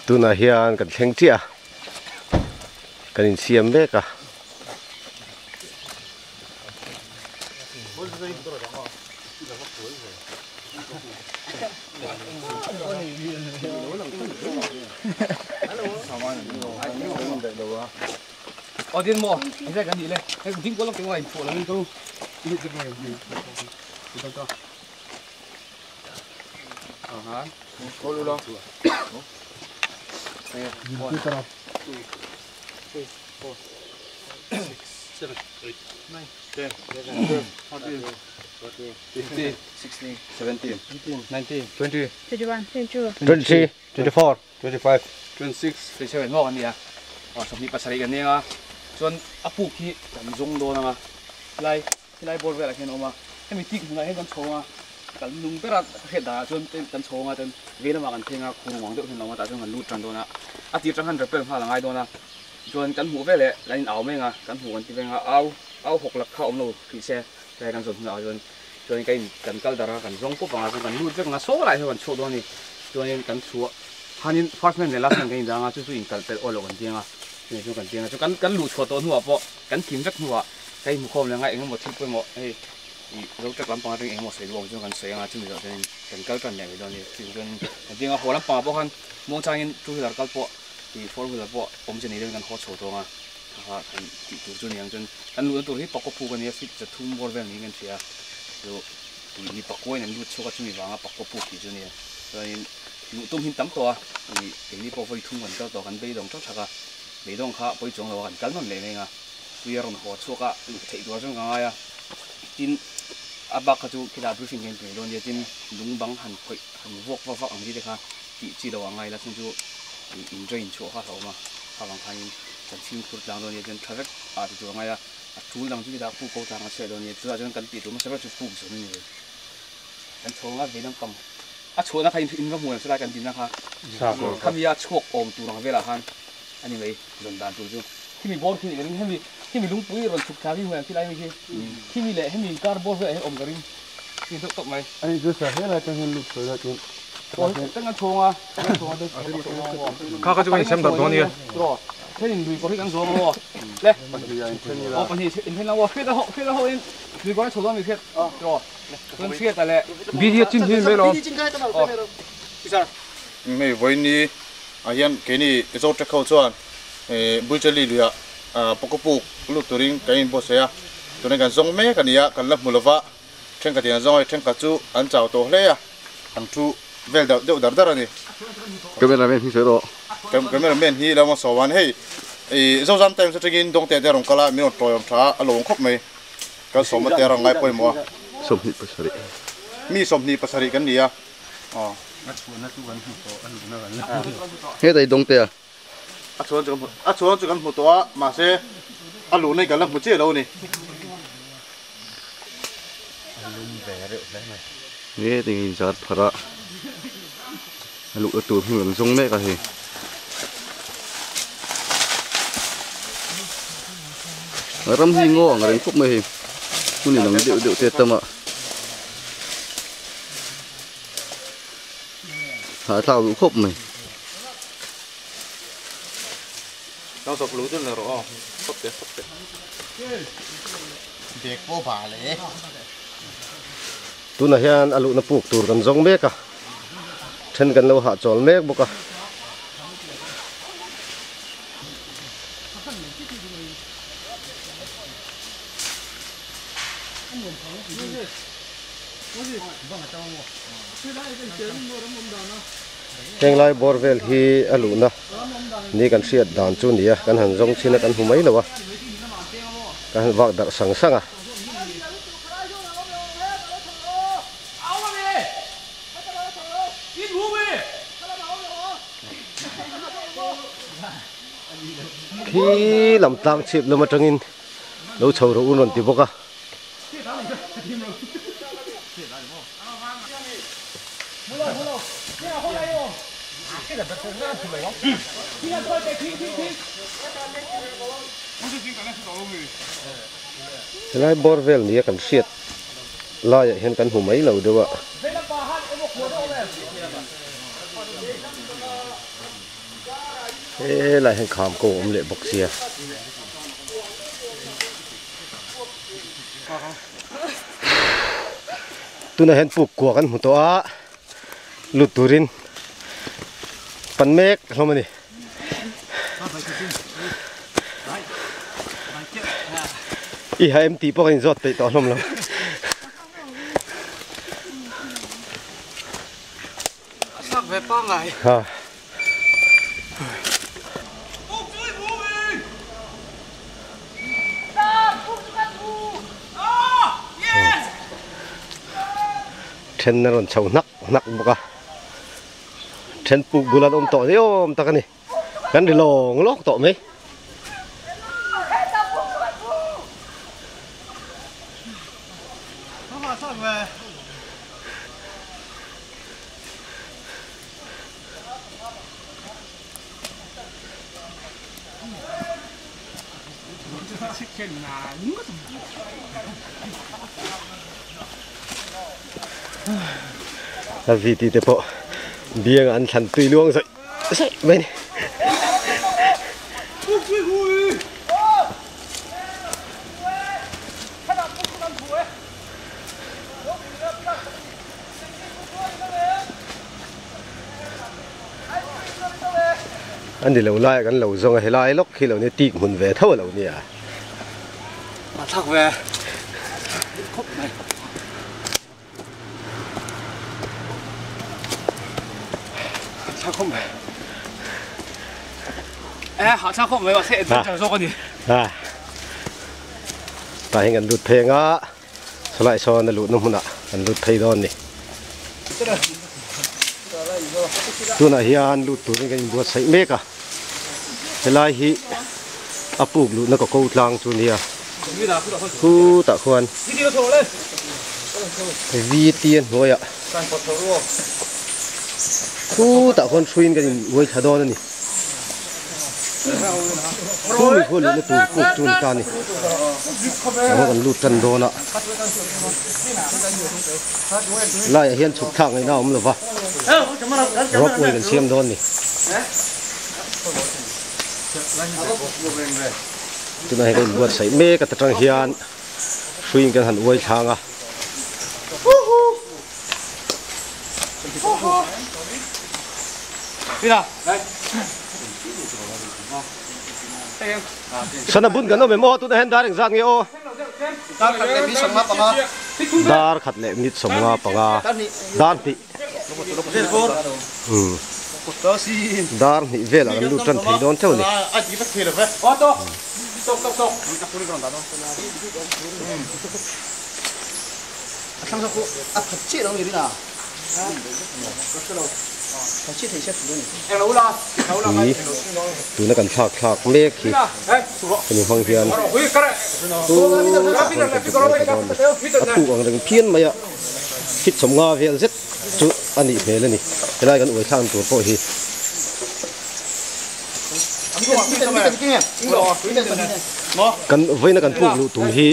Tunah hian kan thleng chiah a, kan insiam mek a. Helai bawr velah hian a awm a, hemi tik hmunah hian kan chhawng a, kal nung bera ka hriat danah chuan kan chhawng a chuan vei lamah kan thleng a, khur ruang deuh hian a awm a tah chuan kan lut tan dawn a, a tir tang khan rappel nghal a ngai dawn a, chuan kan hmuh veleh kan in au meng a, kan hmuh kan ti veng a, au au hawk lak kha a awm lo hrih se helai kan zawn hunah chuan chuan ka in kan kal darh a, kan zawng pawp ang a chuan kan lut vek ang a, saw lai hian kan chhuak dawn a ni, chuanin kan chhuah hanin first man leh last man kan in dang a, chu chu in kal pelh aw loh kan tiang a, chumi chu kan tiang a, chu kan kan luh chhuah tawh hnuah pawh kan thim vek hnuah. Ka inhmu khawm leh anga eng emaw thil pawimawh hei ih zo tek lampang atangin eng emaw sawi duh ang chuan kan sawi anga chumi zawh chuanin kan kal tan leh mai dawn a ni. Chumi chuanin kan tinga haw lampangah pawh khan muangchangin two wheeler kal pawh ih four wheeler pawh awm che nei deuhin kan haw chho tawng a, kha kan tih tur chu a ni ang chuan kan luhna tur hi pakua puk a ni a feet 300 bawr vel niin kan hria a, chu ih mi pakuain an lut chhuak a chumi vanga pakua puk tih chu a ni a. Chuanin luh tum hi an tam tawh a, ih keini pawh vawi thum kan kal tawh kan beidawng teuh thak a, beidawng kha pawi chuang lo a kan kal nawn leh mai ang a. Tui a rawn haw chhuak a, luh theih tur chuan ka ngai a, tin a bak kha chu khilai briefing hian ka nei dawn nia, tin lung bang han khawih han vuak vak vak ang chi te kha tih chi lo a ngai la chuan chu in drain chhuah kha a hlauhawm a, kha vang khanin kan chhingkhur tlang dawn nia chuan tha vek ah ti tur a ngai a, a tul dang chu khitah puk ko tlang a chhiah dawn nia, chutah chuan kan tih tur hmasa ber chu puk zawn a ni ve, kan chhawng a veilam pang a chhuahna kha in va hmu em silai kan dinna kha khami a chhuak awm tur ang velah khan a ni mai zawn dan tur chu. Khimi bawr khi ring hemi khimi lungpui rawn chhuk thla khi hmuh ang khilai mi khi khimi leh hemi inkar bawr velah hian awm ka ring khi deuh tawp mai. Ani chu sa helai atang hian lut sawi la chuan Aw teng an chhawng a teng an chhawng a Kha kha chu kan insem darh dawn nia. Tiraw thenin lui kawr hi kan zawng aw le aw pahnih inthen lang aw hriat a ho hriat a ho in lui kawr a chho dawn mi hriat tiraw chuan hriat a leh Bidi a chin hi mai lo. Aw sir. Hei vawiin ah hian keini Zotrek ho chuan Buichali luiah Pakupuk lut turin kan inbuatsaih a, tunah kan zawng mek a ni a, kan la hmu lova, thenkhat in an zawng a, thenkhat chu an chau tawh hle a, an thu vel deuh deuh dar dar a ni. Camera man hi sawi rawh. Camera man hi lo hmasa a, hei Zozam Times atangin Dawngte te a rawn kal a, min rawn tawiawm tha a, a lawm khawp mai, kan sawmna te a rawn ngai pawimawh a. 27. Mi 27 kan ni a, aw. Hetah i Dawngte a. A chhuan chu kan hmu a chhuan chu kan hmu tawh a mahse a luhna hi kan la hmu chiah lo a ni. A lum ve reuh hle mai. Nge tinge in zar pharh a a luhna tur hmun kan zawng mek a hei. Ram hi ngaw ang reng khawp mai hei hmun inang deuh deuh te tam a hahthlak duh khawp mai. Tunah hian a luhna puk tur kan zawng mek a, then kan lo hahchawl mek bawk a. Heng lai bawr vel hi a luhna ni kan hriat dan chu a ni a, kan han zawng chhin a kan hmu mai lo a, kan han vak darh sang sang a. Khi lam tlang chhip lam atangin lo chho rawh u rawn ti bawk a. Helai bawr vel nia kan hriat laiah hian kan hmu mai lo deuh a. Helai hian kham ko a awm leh bawk sia. Tunah hian puk kua kan hmu tawh a, lut turin pan mek hlawm a ni. I ha em tih pawh kan inzawt peih tawh hlawm lo. Ha. Then a rawn chho hnak hnak bawk a. Then puk bul an awm tawh ni awm tak a ni. Kan ri lawng lawk tawh mai. A viti te pawh biangah an thlan tui luang zawih zawih mai a ni. A ni lo lai kan lo zawng a helai lawk khi lo nia tik hmun ve tho a lo nia. A thlak ve khawp mai. A thlak khawp mai. E ha thlak khawp mai mahse adventure zawk a ni. Ha. Tah hian kan lut phei anga sawlai sawn a luhna hmunah kan lut phei dawn a ni. Tunah hian lut turin kan inbuatsaih mek a, helai hi a puk luhna ka ko tlang chu nia khutah khuan VT a hnuaiah khutah khuan hruiin kan in uai thla dawn a ni. Khu mi khu luhna tur puk chu ni ta a ni. Eng kan lut tan dawn a. Laiah hian chhuk thlak ngaihna a awm lo va. Rope way kan siam dawn a ni. Tunah hian kan inbuatsaih mek a ta tang hian hruiin kan han uai thlang a. Sana bun kan awm em aw tunah hian dar engzat nge aw? Dar khat leh minute sawmnga panga dar hnih dar hnih velah kan lut tan thei dawn theuh a ni. Hi tuna kan thlak thlak mek hi hemi hmang hian a tuk ang reng phian mai a hit sawmnga vel zet chu a nih hmel a ni helai kan uai thlak tur pawh hi. Kan vawiina kan puk luh tum hi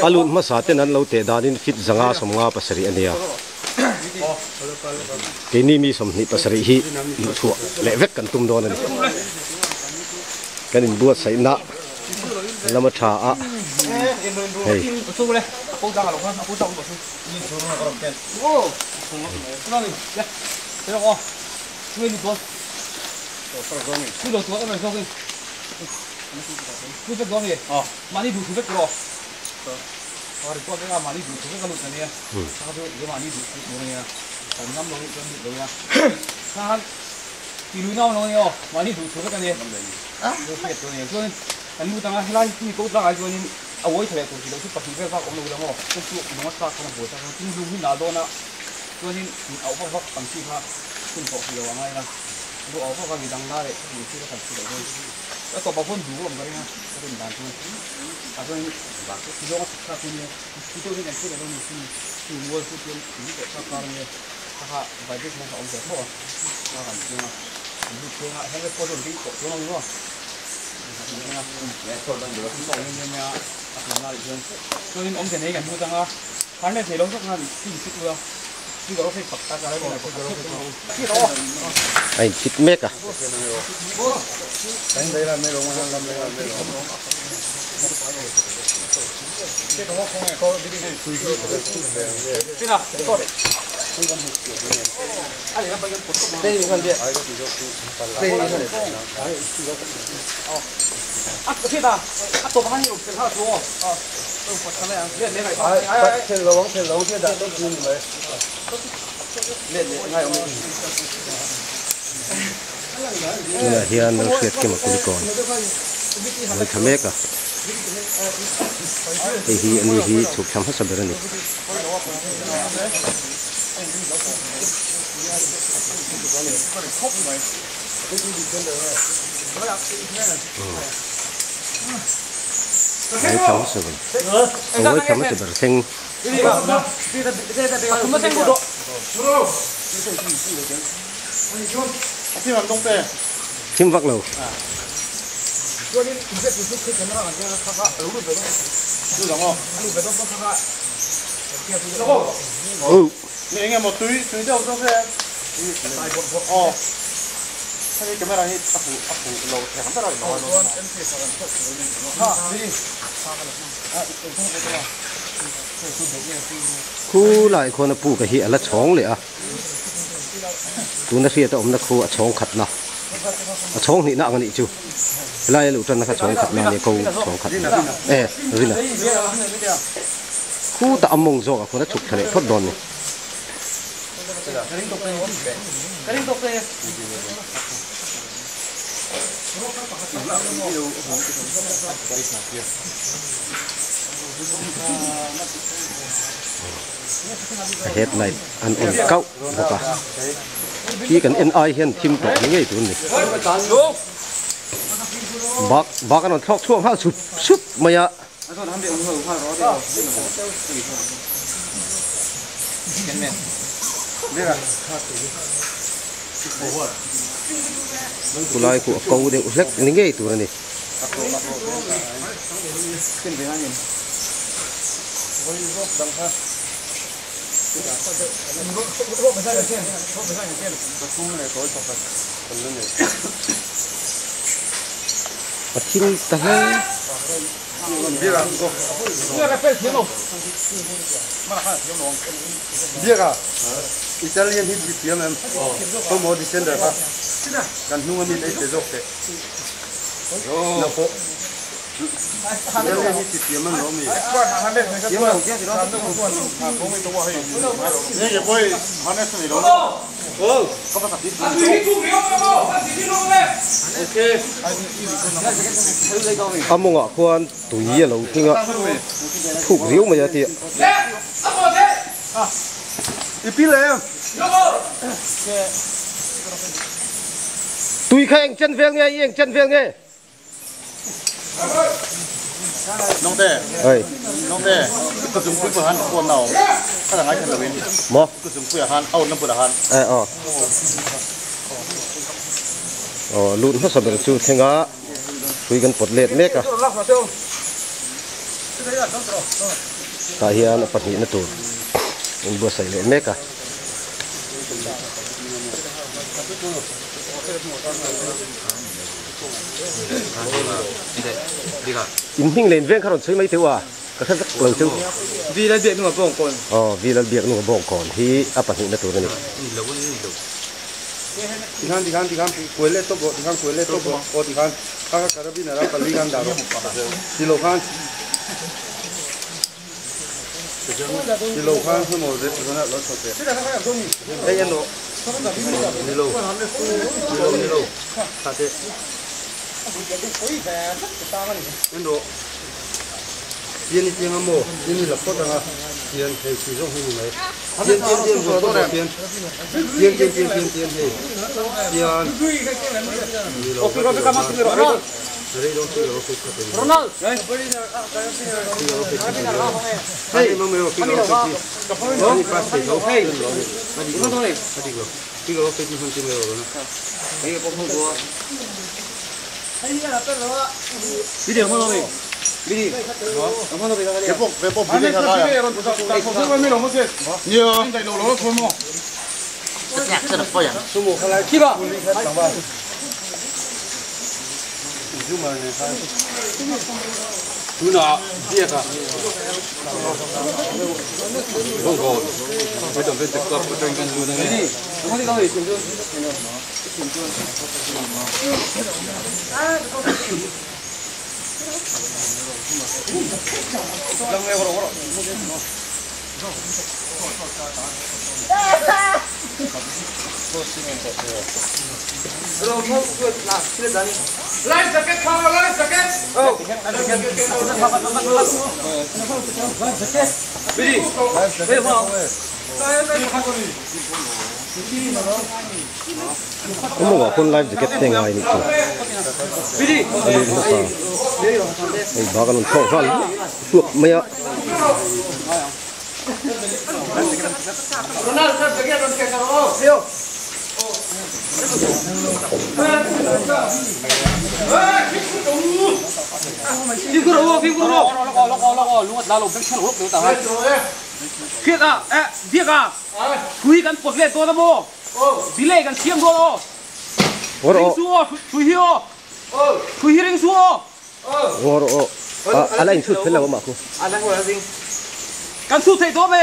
a lut hmasa ten an lo teh danin fit zanga sawmnga pasarih a nia. Keini mi sawmhnih pasarih hi luhchhuah leh vek kan tum dawn a ni. Kan inbuatsaihna lama tha a hei. A infit mek a. Tunah hian lo hriat kim a kulikawn a lo tha mek a, hei hi ani hi chhuk thla hmasa ber a ni. A lo thla hmasa ber a lo thla hmasa ber thleng. Thim vak lo. Khu lai khuan a puk a hi a la chhawng leh a. Tuna hriat a awmna khu a chhawng khatna a chhawng hnihna ang a nih chu helai a luh tanna kha chhawng khatna a nia ko chhawng khatna e rina khu tah a mawng zawk ah khuan a chhuk thla leh phawt dawn a ni. A headlight an on kauh bawk a khi kan en ai hian thim tawh ni ngei tur a ni bak bak an rawn thlawk chhuak nghal sup sup mai a. Khulai khu a ko deuh hlek ni ngei tur a ni. A thil ta hle. A mawngah khuan tui a lo tling a, thuk riau mai a tih. Tui kha eng chen vel nge i eng chen vel nge? Oi. Maw? Eh aw. Aw lut hmasa ber chu thleng a hrui kan pawt let mek a. Tah hian a pahnihna tur in buatsaih leh mek a. In hming leh in veng kha rawn chhui mai teuh a, ka hre vek lo chu. Vi lal biak nunga bawng kawn. Aw, vi lal biak nunga bawng kawn hi a pahnihna tur a ni. Tikhan tikhan tikhan kuai leh tawp rawh tikhan kuai leh tawp rawh aw tikhan kha kha karabiner a pali khan dah rawh ti lo khan ti lo khan hmemaw zet lo chho teh hei en rawh ni lo ni lo ni lo tha teh en rawh tian i tiang a maw tian i la phawt ang a tian hei khi zawng hi ni mai tian tian tian vuah phawt rawh tian tian tian tian tian tian hei tian ni lo rei dawn khi lo phei khat Ronald hei mama yo khi lo phei chi ni pass thei tho hei a dik lo khi lo phei chi hman chi mai ro na hei ko phung ko hei ni a pe lo a video mo lo Amawah pawn life jacket te ngai anih chu a lut hmasa hei bag a rawn thlawk nghal hluak mai a. A la inchhut fel lo amah khu. Kan chhut thei tawh ve.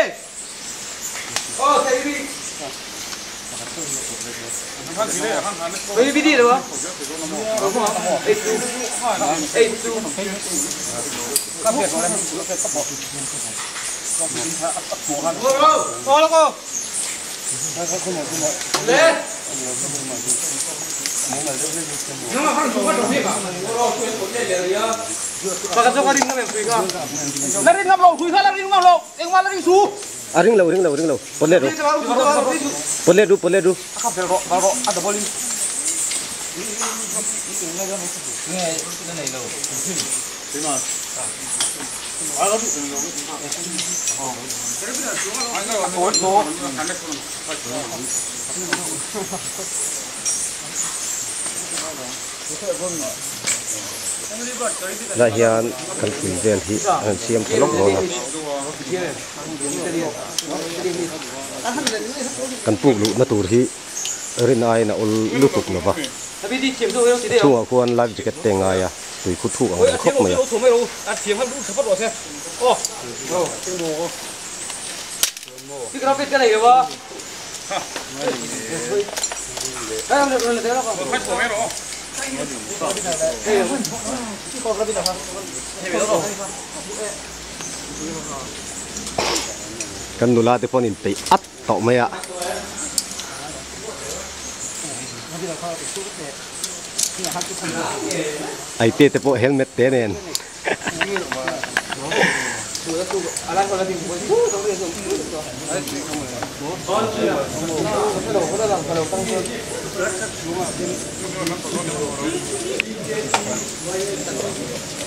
A ring lo ring lo ring lo pawt let ru pawt let ru pawt let ru. Lai hian kan pui vel hi a han siam tha lawk dawn a. Kan puk luhna tur hi rin aiin a awl lutuk lo va. A chhungah khuan life jacket te ngai a, tui khu thuk ang reng khawp mai a. Kan nula te pawh an inpeih at tawh mai a. Aite te pawh helmet te nen.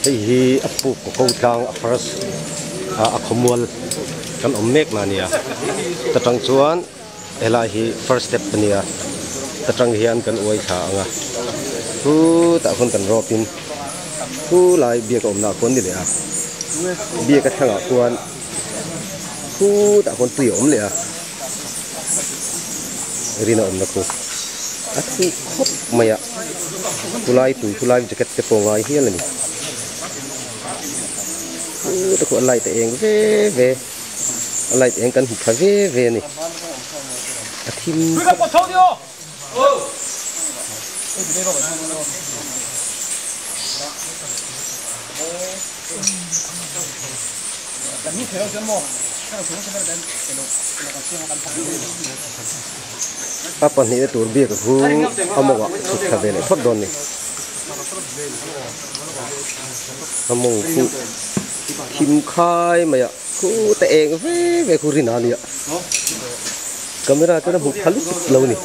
Hei hi a puk kaw ko tlang a first a khawmual kan awm mek na nia ta tang chuan helai hi first step a nia ta tang hian kan uai thla ang a chutah khawn kan rawp in chu lai biak a awmna ah khuan ni leh a biak a thlangah khuan chutah khuan tui a awm leh a rin a awmna khu a thuk khawp mai a khulai tui khulai jacket te pawh ngai hial a ni chutah khuan light a eng ve ve a light eng kan hmu tha ve ve a ni a thim khawp. A pahnih na tur biak chu a mawngah chhuk thla ve leh phawt dawn a ni. A mawng khu thim khai mai a khu te eng ve ve khu rin a nia camera chuan a hmu pha lutuk lo a ni.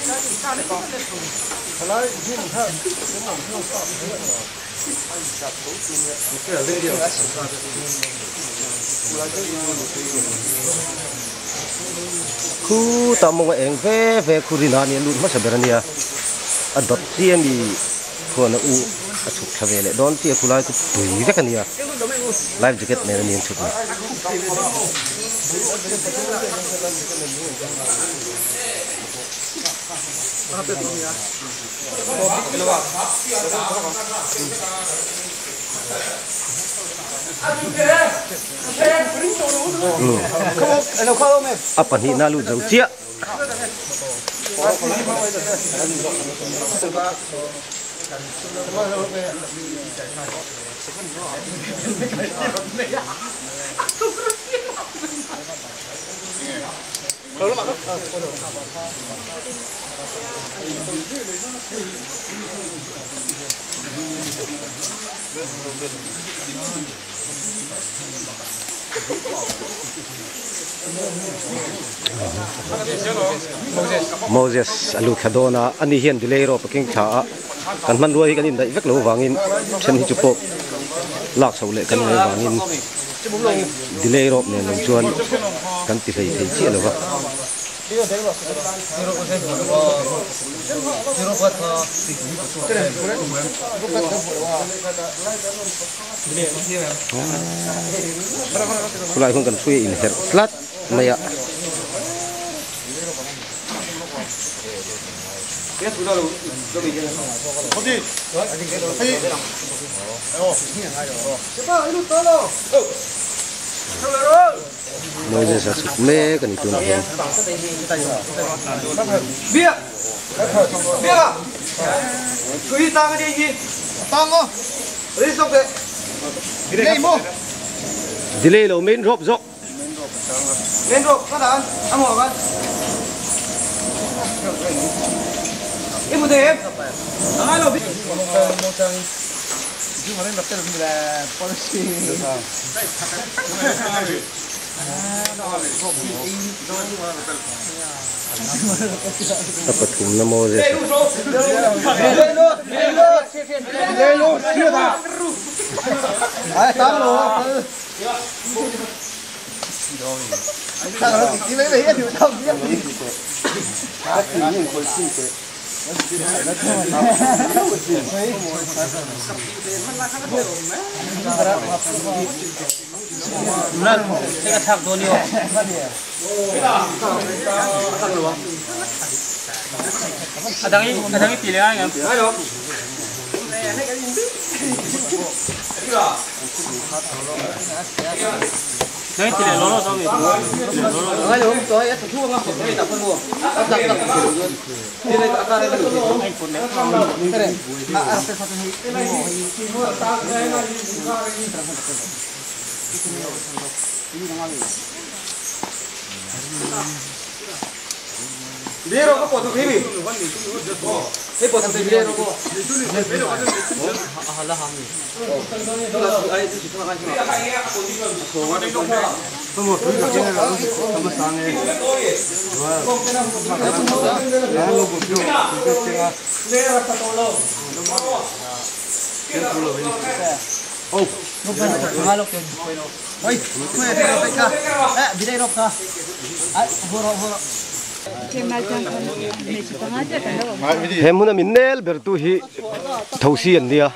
Khu tah mawnga eng ve ve khu rin a nia lut hmasa ber a nia a dawt chiah a mi khuan a u a chhuk thla ve leh dawn chiah a khulai chu tui vek a nia life jacket nen a ni an chhuk ni. A pahnihna a lut zo chiah. Moses a lut thla dawn a, ani hian delay rawh paking thla a kan hmanrua hi kan indaih vek lo vangin then hi chu pawh lak chhoh leh kan ngaih vangin delay rawp nen lo chuan kan ti hlei thei chiah lo va. Khulai hun kan hrui a inherh tlat mai a. Moses a chhuk mek a ni tunah hian. Delay lo main rope zawk. A pathumna Moses He hmuna min nel ber tu hi thosi an nia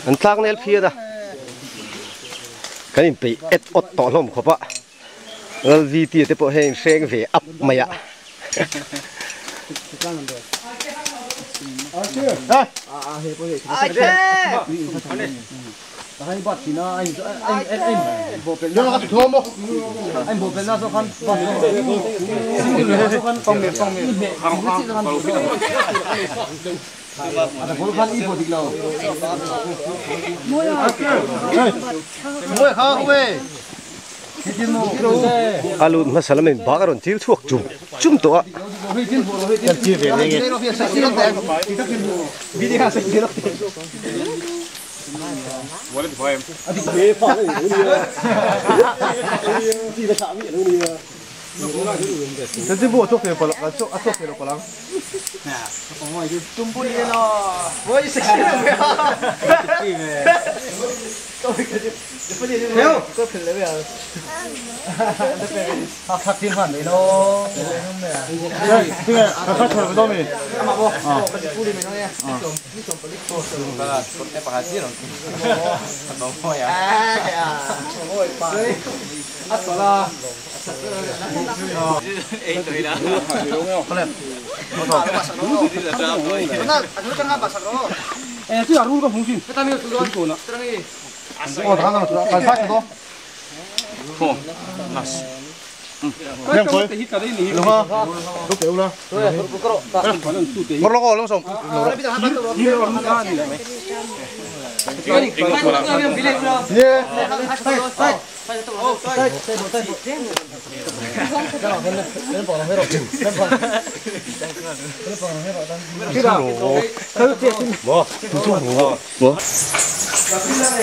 an tlak nel phiat a kan inpeih et awt tawh hlawm khawp a Lalviti te pawh hei hreng ve ap mai a. A lut hmasa lamin bak a rawn thil chhuak chum chum tawh a.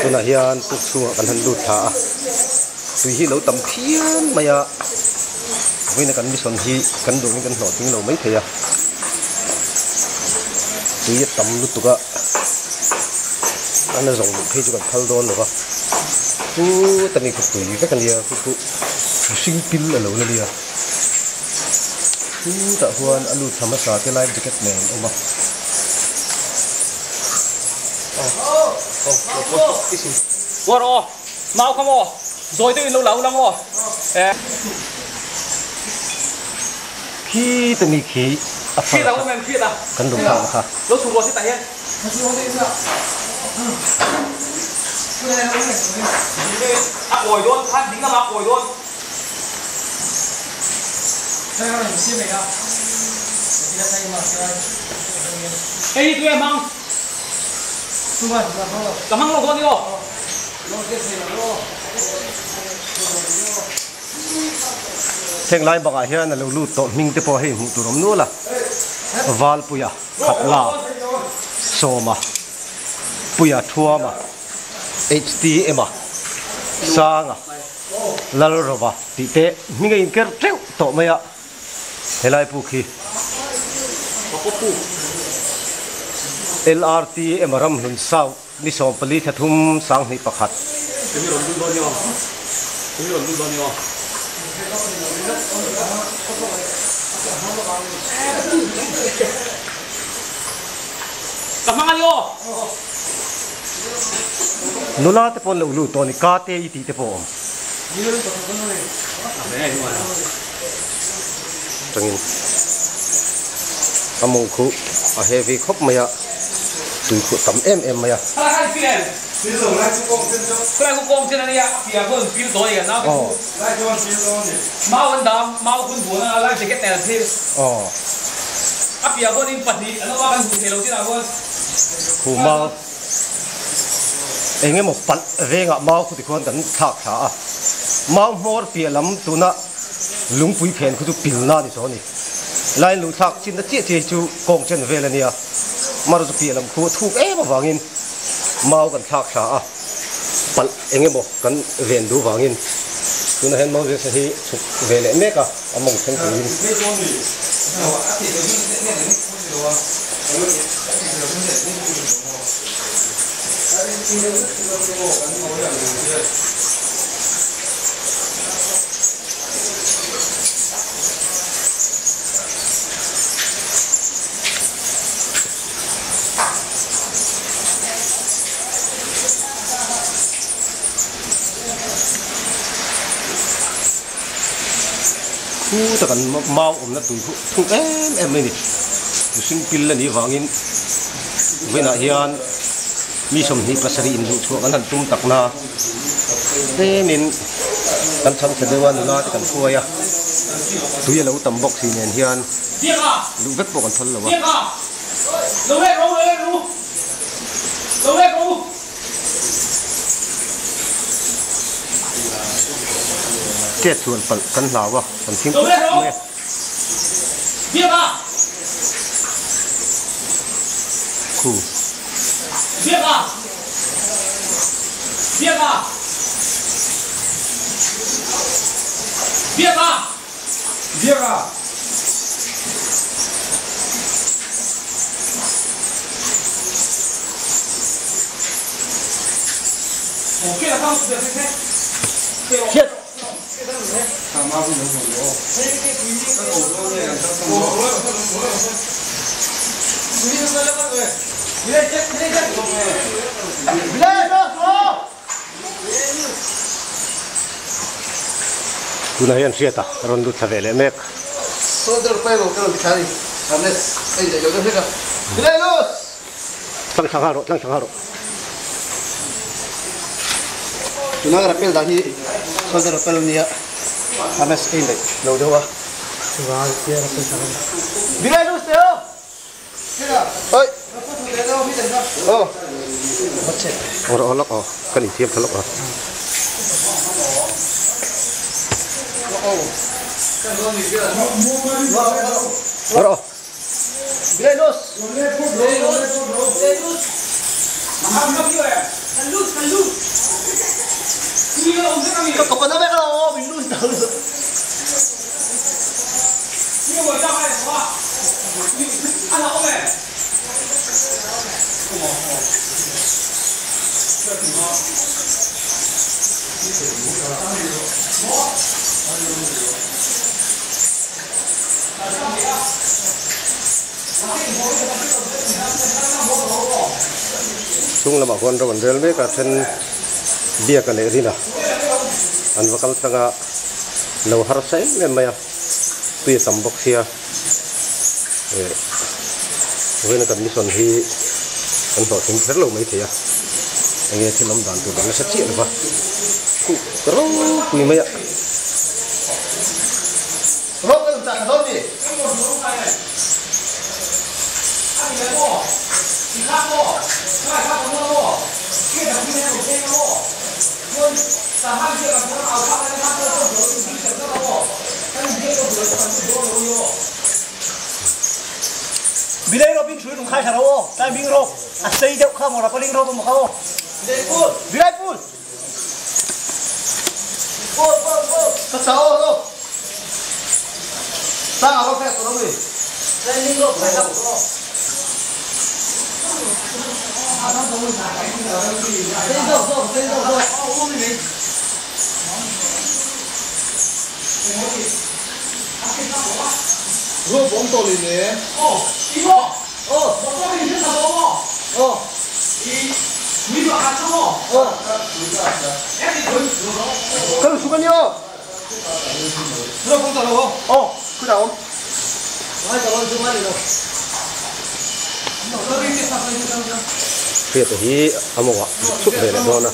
Tunah hian puk chhungah kan han lut thla a, tui hi lo tam phian mai a, vawiina kan mission hi kan duhawmin kan hlawhtling lo mai thei a, tui a tam lutuk a, a na zawng luh phei chu kan phal dawn lo va, chu ta mi khaw tui vek a nia, chu chu mihring pil a lo la nia, chutah huan a lut thla hmasa te life jacket nen an awm a. Khi te mi khi a first a kan duh thlak na kha. Heng lai bakah hian a lo lut tawh hming te pawh hei hmuh tur awm nual a, Valpuia, Khatla, Sawma, Puia Thuama, HTM-a, Sanga, Lalrova tih te hming a inker teuh tawh mai a, helai puk hi LRT emaw Ramhlun South ni 14 thla thum 21. Nula te pawh an lo lut tawh a ni, ka te i tih te pawh a awm. Tangin a mawng khu a heavy khawp mai a, tui khu tam em em mai a. Aw. Khu mau. Eng emaw palh vengah mau khu tikhuan kan thlak thla a, mau hmawr piah lam tuna lungpui phen khu chu pilna a ni saw a ni. Line luh thlak chinna chiah chiah hi chu kawng chen vel a nia, mar chu piah lam khu a thuk em avangin mau kan thlak thla a, palh eng emaw kan ven duh vangin tunah hian Moses-a hi chhuk ve leh mek a, a mawng thleng turin. Khu tak an mau awmna tui khu thuk em em mai a ni. Mihring pil a nih vangin vawiinah hian mi 27 in luh chhuah kan han tum tak na tlemin kan chhang chhe deuh a nula te kan hruai a tui a lo tam bawk si nen hian luh vek pawh kan phal lo a. Chet chuan palh kan hlau a, kan thing khawp mai a. Khu. Tunah hian hriat a rawn lut thla ve leh mek. Tlang thla nghal rawh, tlang thla nghal rawh. Tuna ka rappel dan hi soldier rappel a nia harness a indaih lo deuh a chuvang a tia rappel tak a ni. Bilai lus teh aw! Oi! Aw! Aw aw lawk aw kan inthiam tha lawk aw. Aw aw. Chung lamah khuan ro an rel mek a then biak a leh rin a an va kal tlang a lo harsa em em mai a tui a tam bawk sia eh vawiin a kan mission hi kan hlawhtling kher lo maithei a enge thil awm dan tur kan nasa chiah lova kuk ropui mai a. Hriata hi a mawngah zuk chuk ve leh dawn a.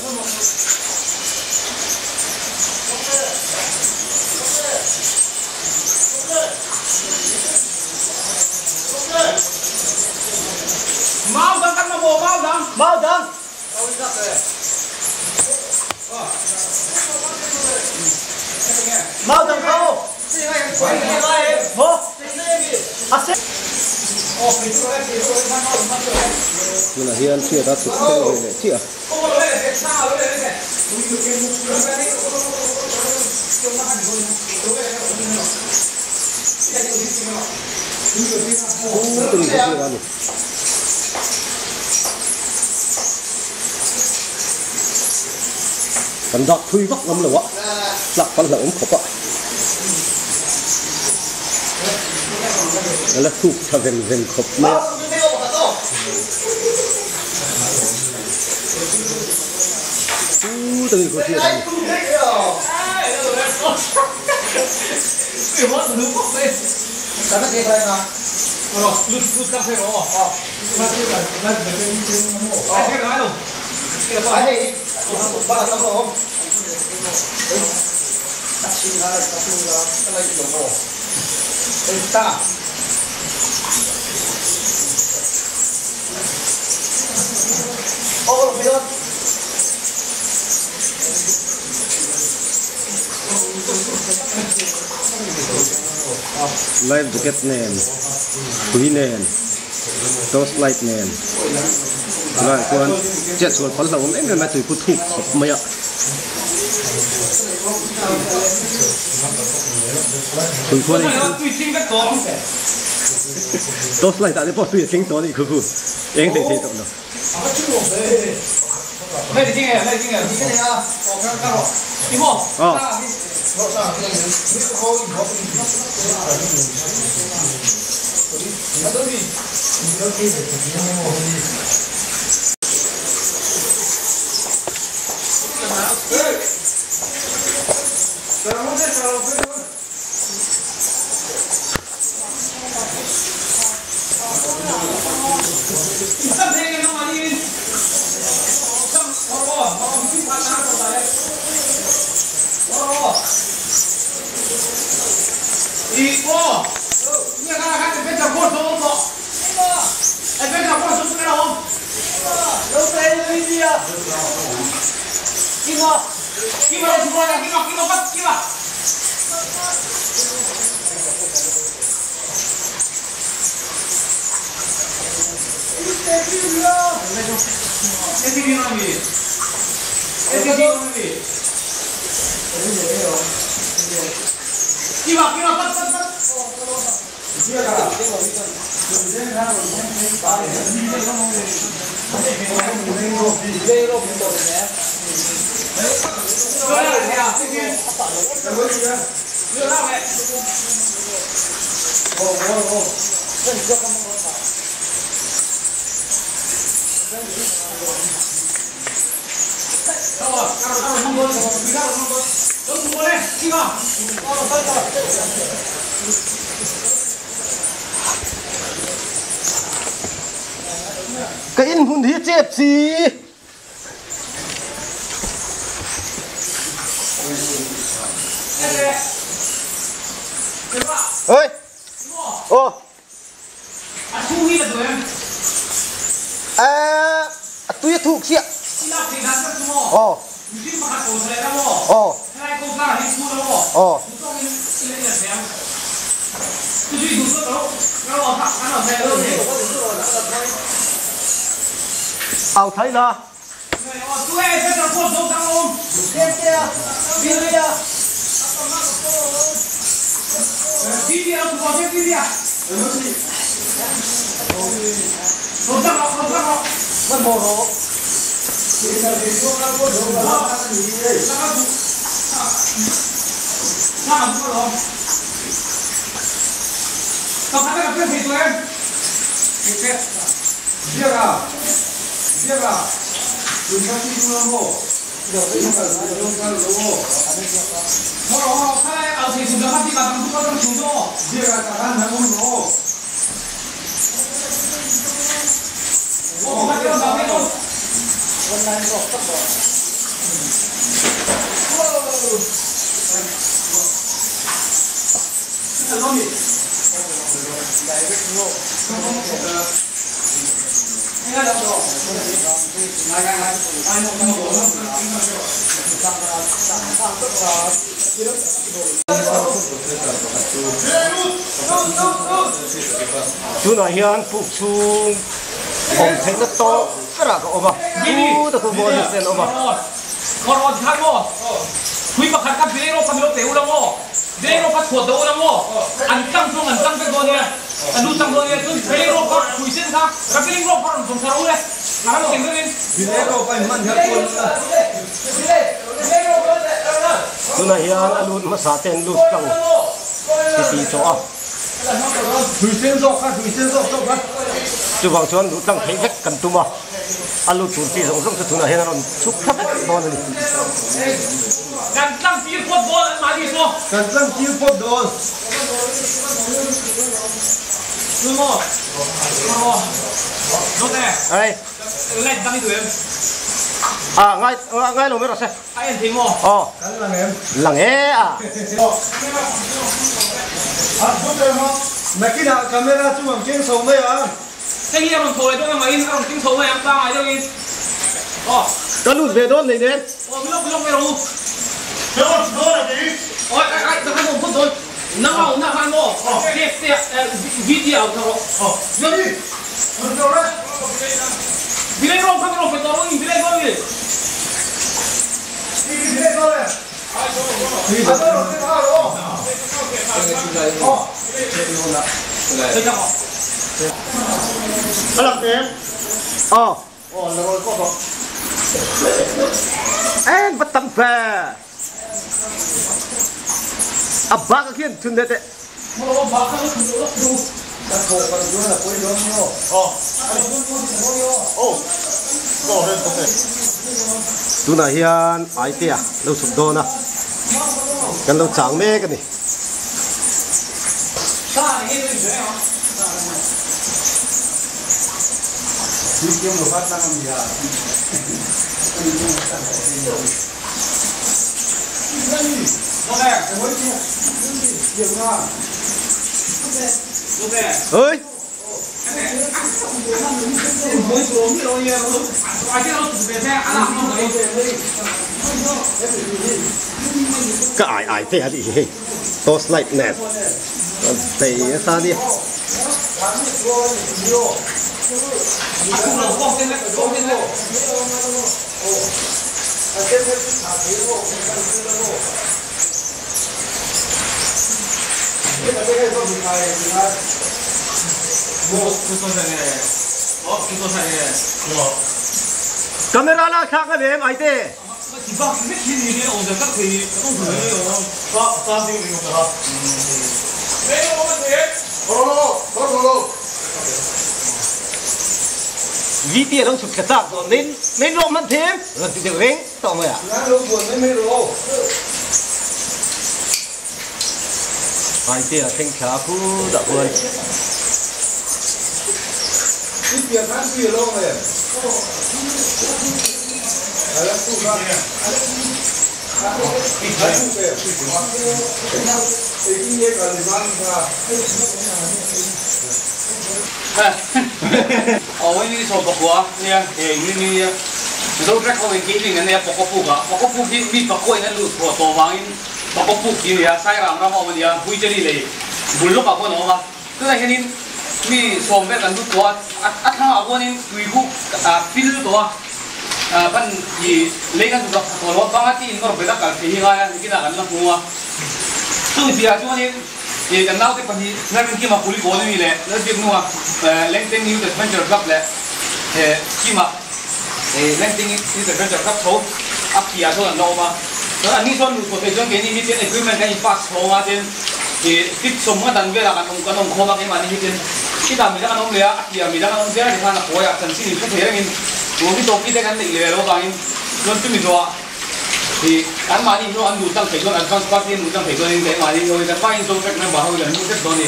Tunah hian hriat a chhuk thleng ve leh chiah a. Kan dak thui vak ngam lo a, tlak pal hlauhawm khawp a. A la thuk tha veng veng khawp mai a. Chu takin khaw hriat a ni. Life jacket nen hrui nen torch light nen chulaiah chuan chetsual phal hlauhawm em em a tuikhu thuk khawp mai a. Torch light ah te pawh tui a tling tawh a nih khu khu eng hlei thei tawh lo. Ka in hmun hi chep si. Ơi. Ô. À, tui a thuk chiah. Ồ. Ồ. Ồ. Ao thấy la. Tunah hian puk chhung awm theihna tawh berah ka awm a, u ta khu bonus te an awm a. Tunah hian a lut hmasa te an lut tlang titi tawh a. Chuvang chuan luh tlang theih vek kan tum a, a lut tur chi zawng zawng chu tunah hian a rawn chhuk thla vek dawn a ni. Kan tlang tir phawt dawn an mahni saw. Kan tlang tir phawt dawn. Chu maw? Maw? Dawt e. Ei. Light dang i duh em? A ngai ngai lo mai rawh se. A en thei maw? Aw. Kan lang em? Lang e a. A phut em a. Nakinah camera chu ang keng chho mai ang. Hei hi a rawn tho leh dawn emaw in a rawn keng chho mai ang pangai deuh in. Aw. Ka lut ve dawn nei nen. Aw milawk milawk mai rawh u. Ka rawn dawn a ni. Aw ai ai ka han awm phawt dawn. Nang a awmna khan maw? Cake te video a awm rawh. Aw. Ni. Rawn dawn e. Bilai rawng kha ka rawn pe tawh rawh in bilai dawn ni. Ni bilai dawn e. Aw. Eng va tam ve. A bak a khian thun deuh teh. Tunah hian Aitea lo chhuk dawn a, kan lo chang mek a ni. Ơi. Ka ai ai te a nih hi hei torch light nen bei nasa a nia. Camera la thlak a nem aite. VT a lo chhuk thla chak dawn nen main rawh hman them rawn ti deuh reng tawh mai a. Aite a thleng thla khu dah khuan. Pakawpuk tih a ni a, Sairang ram a awm a ni a, Huichali lei bul lawkah khuan a awm a. Tunah hianin mi sawm vel kan lut tawh a, a thlangah khuanin tui khu a pil tawh a, ban ih lei kan zuk tha tawh lo a, banga tiin nawr bet a kal thei hi ngai a, nikinah kan la hmu a. Chung piahah chuanin ih kan naute pahnih Lalrinkima Kulikawn a ni leh Lalbiaknunga Lengteng Youth Adventure Club leh Kima Lengteng Youth Adventure Club tho a piahah chuan an la awm a. Chuan an ni chuan luh chhuah theih chuan keini hi chuan equipment kan in pass chhawng a tin ih fit sawm nga dan velah kan awm kan awm khawm a keimahni hi tin khitah midang an awm leh a a piah midang an awm zel a tikhan a kawiah chanchin in hre thei rengin tun hi tawki te kan neih leh lo avangin chuan chumi zawhah ih anmahni hi an luh tlang theih chuan advance party an luh tlang theih chuanin keimahni ho hi kan faiin zo vek member ho hi kan lut vek dawn a ni.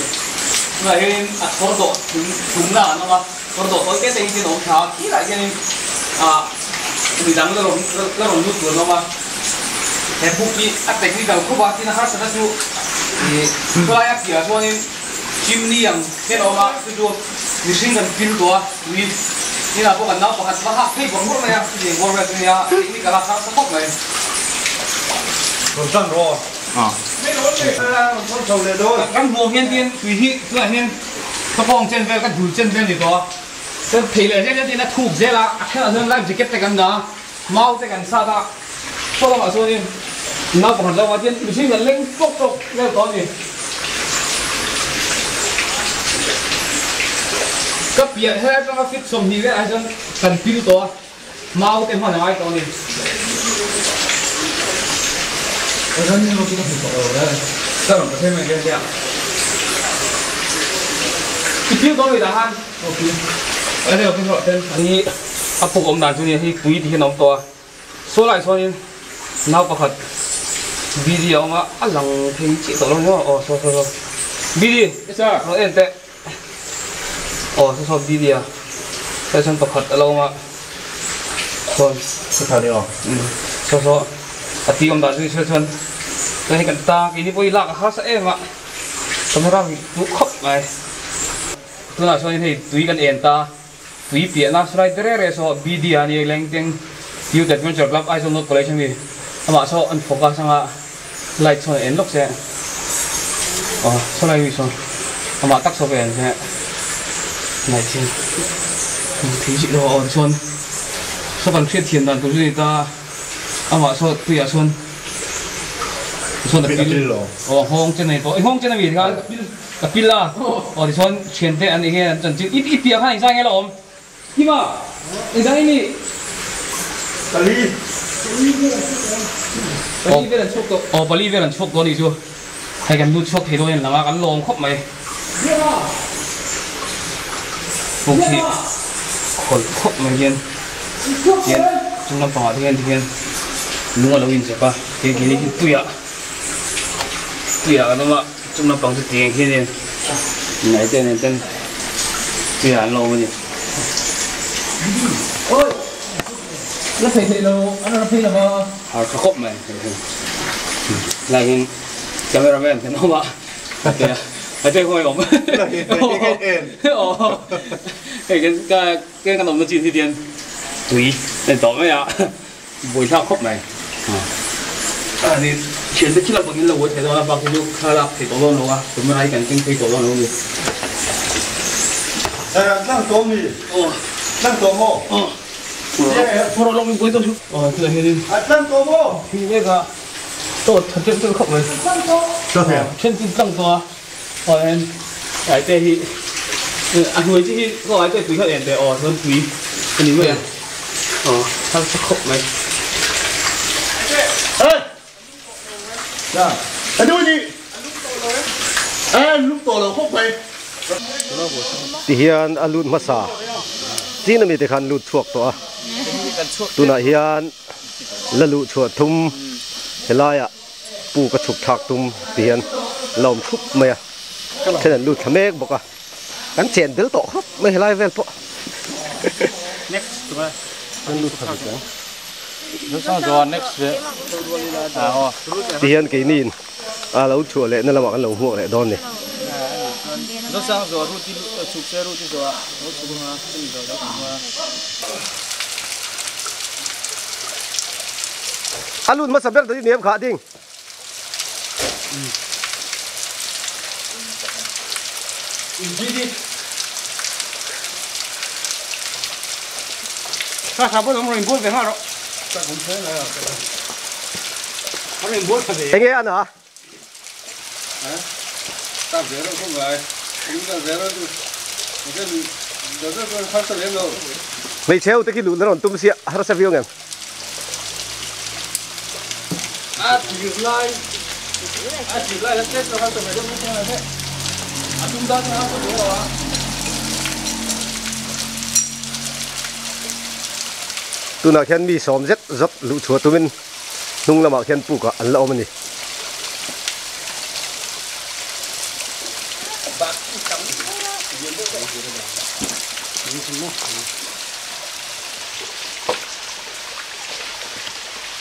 Tunah hianin a chhawr dawh thum thumna an awm a. Kawr dawh tawi te te hi a awm tha a, khilaiah hianin ah midang la rawn la rawn lut tur an awm a, he book hi a technical khawp a, tin a harsatna chu ih khawlaia piahah chuanin chimney ang hian a awm a, chu chu mihring kan pil tawh a, tui inah pawh kan nau pakhat va hak phei bawrh bawrh mai a, chutiang bawr vel chu nia technical a harsa khawp mai. Rawn tan rawh aw. Kan hmuh hian tin tui hi tunah hian Ka kawng chen vel, ka dul chen vel ni tawh a, chuan thei leh zel zel in a thuk zel a, a thenah chuan life jacket te kan dah a, mau te kan sat a, saw lamah chuanin nau pakhat lo ah hian mihring kan leng tawk tawk vel tawh a ni. Ka pian her atanga fit 20 velah hi chuan kan pil tawh a, mau te hman a ngai tawh a ni. I pil dawn dah han hi a puk awm dan chu nia hei tui ti hian a awm tawh a saw lai sawn in nau pakhat bd a awm a a lang thei chiah tawh lo ni maw aw saw saw saw bd rawn en teh. Aw saw saw Bilia tlai chuan pakhat a lo awm a chuan saw saw a tih awm dan chu ni chuan chuan tlai hi kan tang keini pawh hi lak a harsa em a camera hi duh khawp mai tunah chuan hei tui kan en ta tui piahna slide te reng reng saw Bidia a nia Lengteng Youth Adventure Club Aizawl North College ami amah saw an focus anga. Light chuan a en lawk che aw saw lai mi sawn amah tak saw ka en che light hi hmu thei zih lo a aw tichuan saw kan hriat thiam dan tur chu ni ta amah saw tuiah sawn. Tichuan a pil aw nghawng chen a ni tawh. I nghawng chen a mi tikhan ka pil a aw tichuan thiante an eng nge an chanchin i i piah khan engzah nge la awm? Kima engzah nge ni? Pali Pali vel an chhuak tawh. Aw pali vel an chhuak tawh a nih chu. Hei kan lut chhuak thei dawn in lang a kan lawm khawp mai. Puk hi khawlh khawp mai hian hian chung lampangah te hian tikhian lung a lo inzep a kei keini hi tuiah tuiah kan awm a chung lampang chu tiang hian in ai te nen ten tuiah an lo awm a ni. La phei thei lo an rawn phei lova. Har tha khawp mai lai hian cameraman kan awm a. Hei khawi awm. Hei kan ka kan awmna chin hi tian tui a ni tawh mai a buai thlak khawp mai. Ani thian te thil a pawhin lo buai thei dawn a bak hi chu thla lak thei tawh dawn lo a camera hi kan keng phei tawh dawn lo a ni. Tlang tawh mi? Tlang tawh maw? Tlang tawh maw? Tawt tha teuh teuh khawp mai. Then chu tlang tawh a, aw en ai te hi a hnuai chi hi aw ai te tui kha en teh aw chuan tui a ni mai a, aw thar tha khawp mai. Tihian a lut hmasa chin ami te khan lut chhuak tawh a, tunah hian la luh chhuah thum helaiah pu ka chhuk thlak tum ti hian la awm thup mai a, then an lut thla mek bawk a, kan chen bel tawh khawp mai helai vel pawh ti hian keini in. A lo chhuah leh na lamah kan lo hmuak leh dawn ni. A lut hmasa ber tawh i nem khah ding. Enge a na? Hmeichhe ho te khi luhna rawn tum sia harsa viau ngem. Tunah khian mi sawm zet zawt luh chhuah tumin hnung lamah khian puk ah an la awm a ni.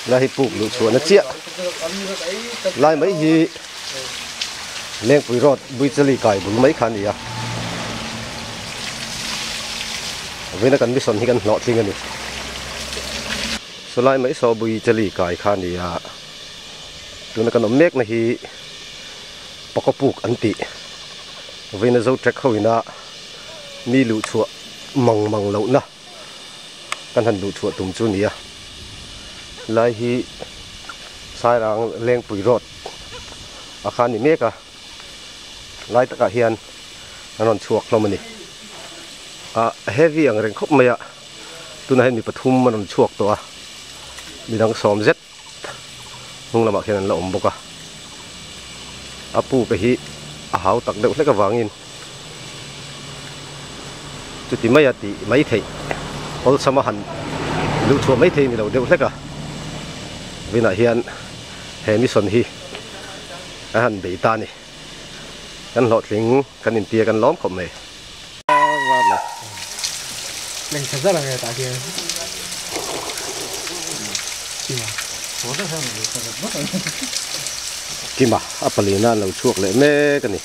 Lai hi puk luh chhuahna chiah lai mai hi Lengpui road Buichali kai bul mai kha a ni a vawiina kan mission hi kan hlawhtling a ni chulai mai saw Buichali kai kha a ni a tuna kan awm mekna hi Pakawpuk an tih vawiina zo trek ho ina mi luh chhuah mang mang lohna. Kan han luh chhuah tum chu a ni a, lai hi Sairang Lengpui road a kha a ni mek a, lai takah hian an rawn chhuak hlawm a ni. Ah heavy ang reng khawp mai a, tunah hian mi pathum an rawn chhuak tawh a, midang sawm zet hnung lamah khian an la awm bawk a, a puk hi a hau tak deuh hlek avangin chuti mai a tih mai theih awlsam a han luh chhuah mai thei ni lo deuh hlek a vinah hian he mission hi a han bei ta a ni kan hlawhtling kan intia kan lawm khawp mai. Kima a palina an lo chhuak leh mek a ni.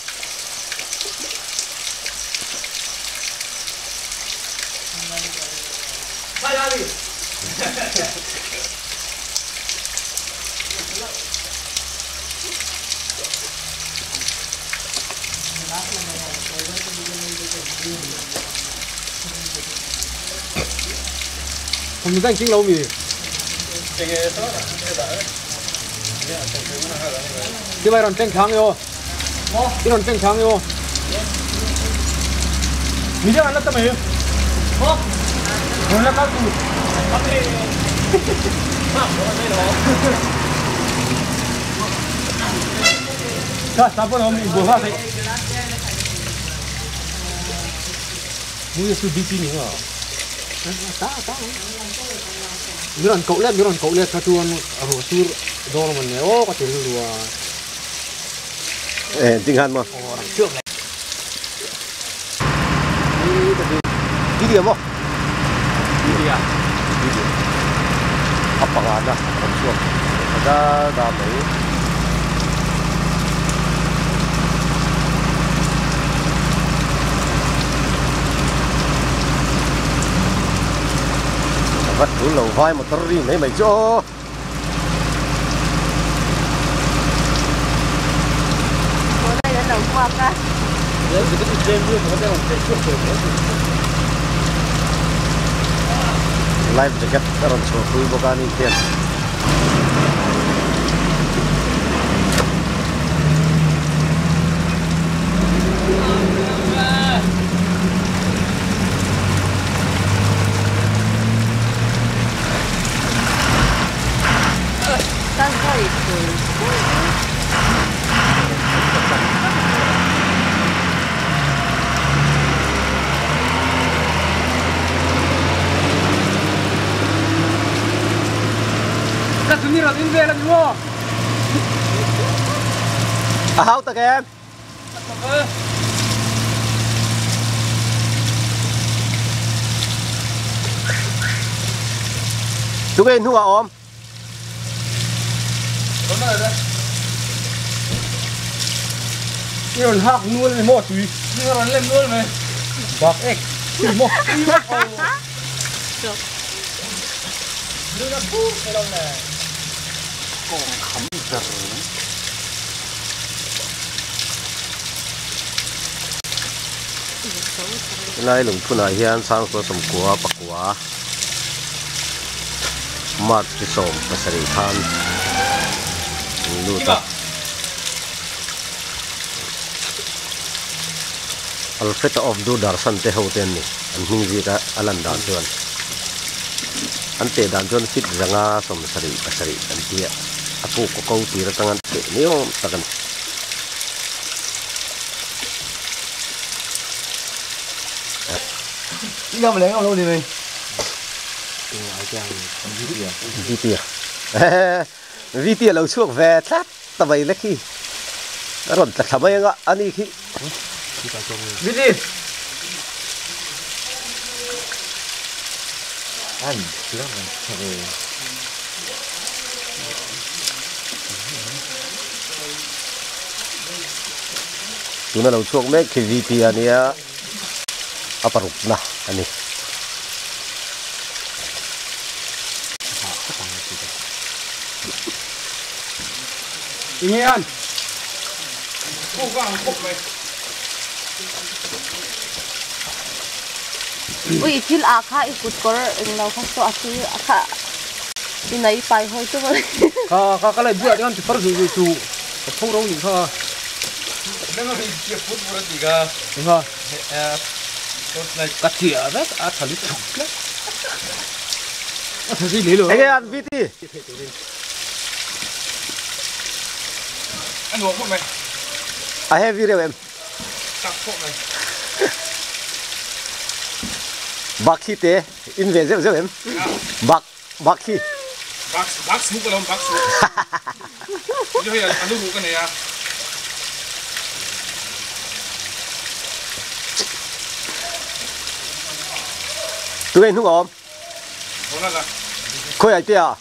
Ti mai rawn tleng thlang emaw i rawn tleng thlang emaw mi dang an la ta mai rawn la kal tur Kha sapa awm in bual nghal theih. Mu chu DP ni nga. Ta ta. Mi rawn koh let mi rawn koh let kha chuan a ruah sur dawn a mawn le aw ka ti rilru a. Eh ding han maw. Aw rang chhuak le. Video maw? Video. Video. A panga na rawn chhuak da da mai. Vat tul lo vai motor ri mai mai chu aw. Life jacket a rawn chhuah pui bawk a ni hian. A hau tak em? Tunge hnuah awm? I rawn hak nual ni maw tui? I rawn lem nual mai. Bak ek tui maw? Kawng kham ber mai. Helai lungphunah hian Sangkua sawmkua pakua March ni 17 khan an lut a. Alfred of Doordarshan te ho te an ni an hming ziak a a lan dan chuan an teh dan chuan feet zanga 77 an tia a puk a ko tir atang an teh ni awm tak a ni. VT a VT a lo chhuak ve tlat ta mai le khi a rawn tla thla mai anga a ni khi VT Tuna lo chhuak mek khi VT a nia a parukna a ni. Ui thil ah kha i kut kawr englo kha saw a chu a kha i nei pai hawi chu maw Kha kha ka lai bulah te khan tifar zui zui chu ka pho ro nih kha. Engha ka chiah vek a tha lutuk tlat. A tha zui leh lo. Enge an VT? A heavy reuh em? Bak hi te in ve zeuh zeuh em? Bak bak hi. Bak suk alawm bak suk. Hei a lu ruh ka nei a. Tunge hnung a awm? Khawi ai te a?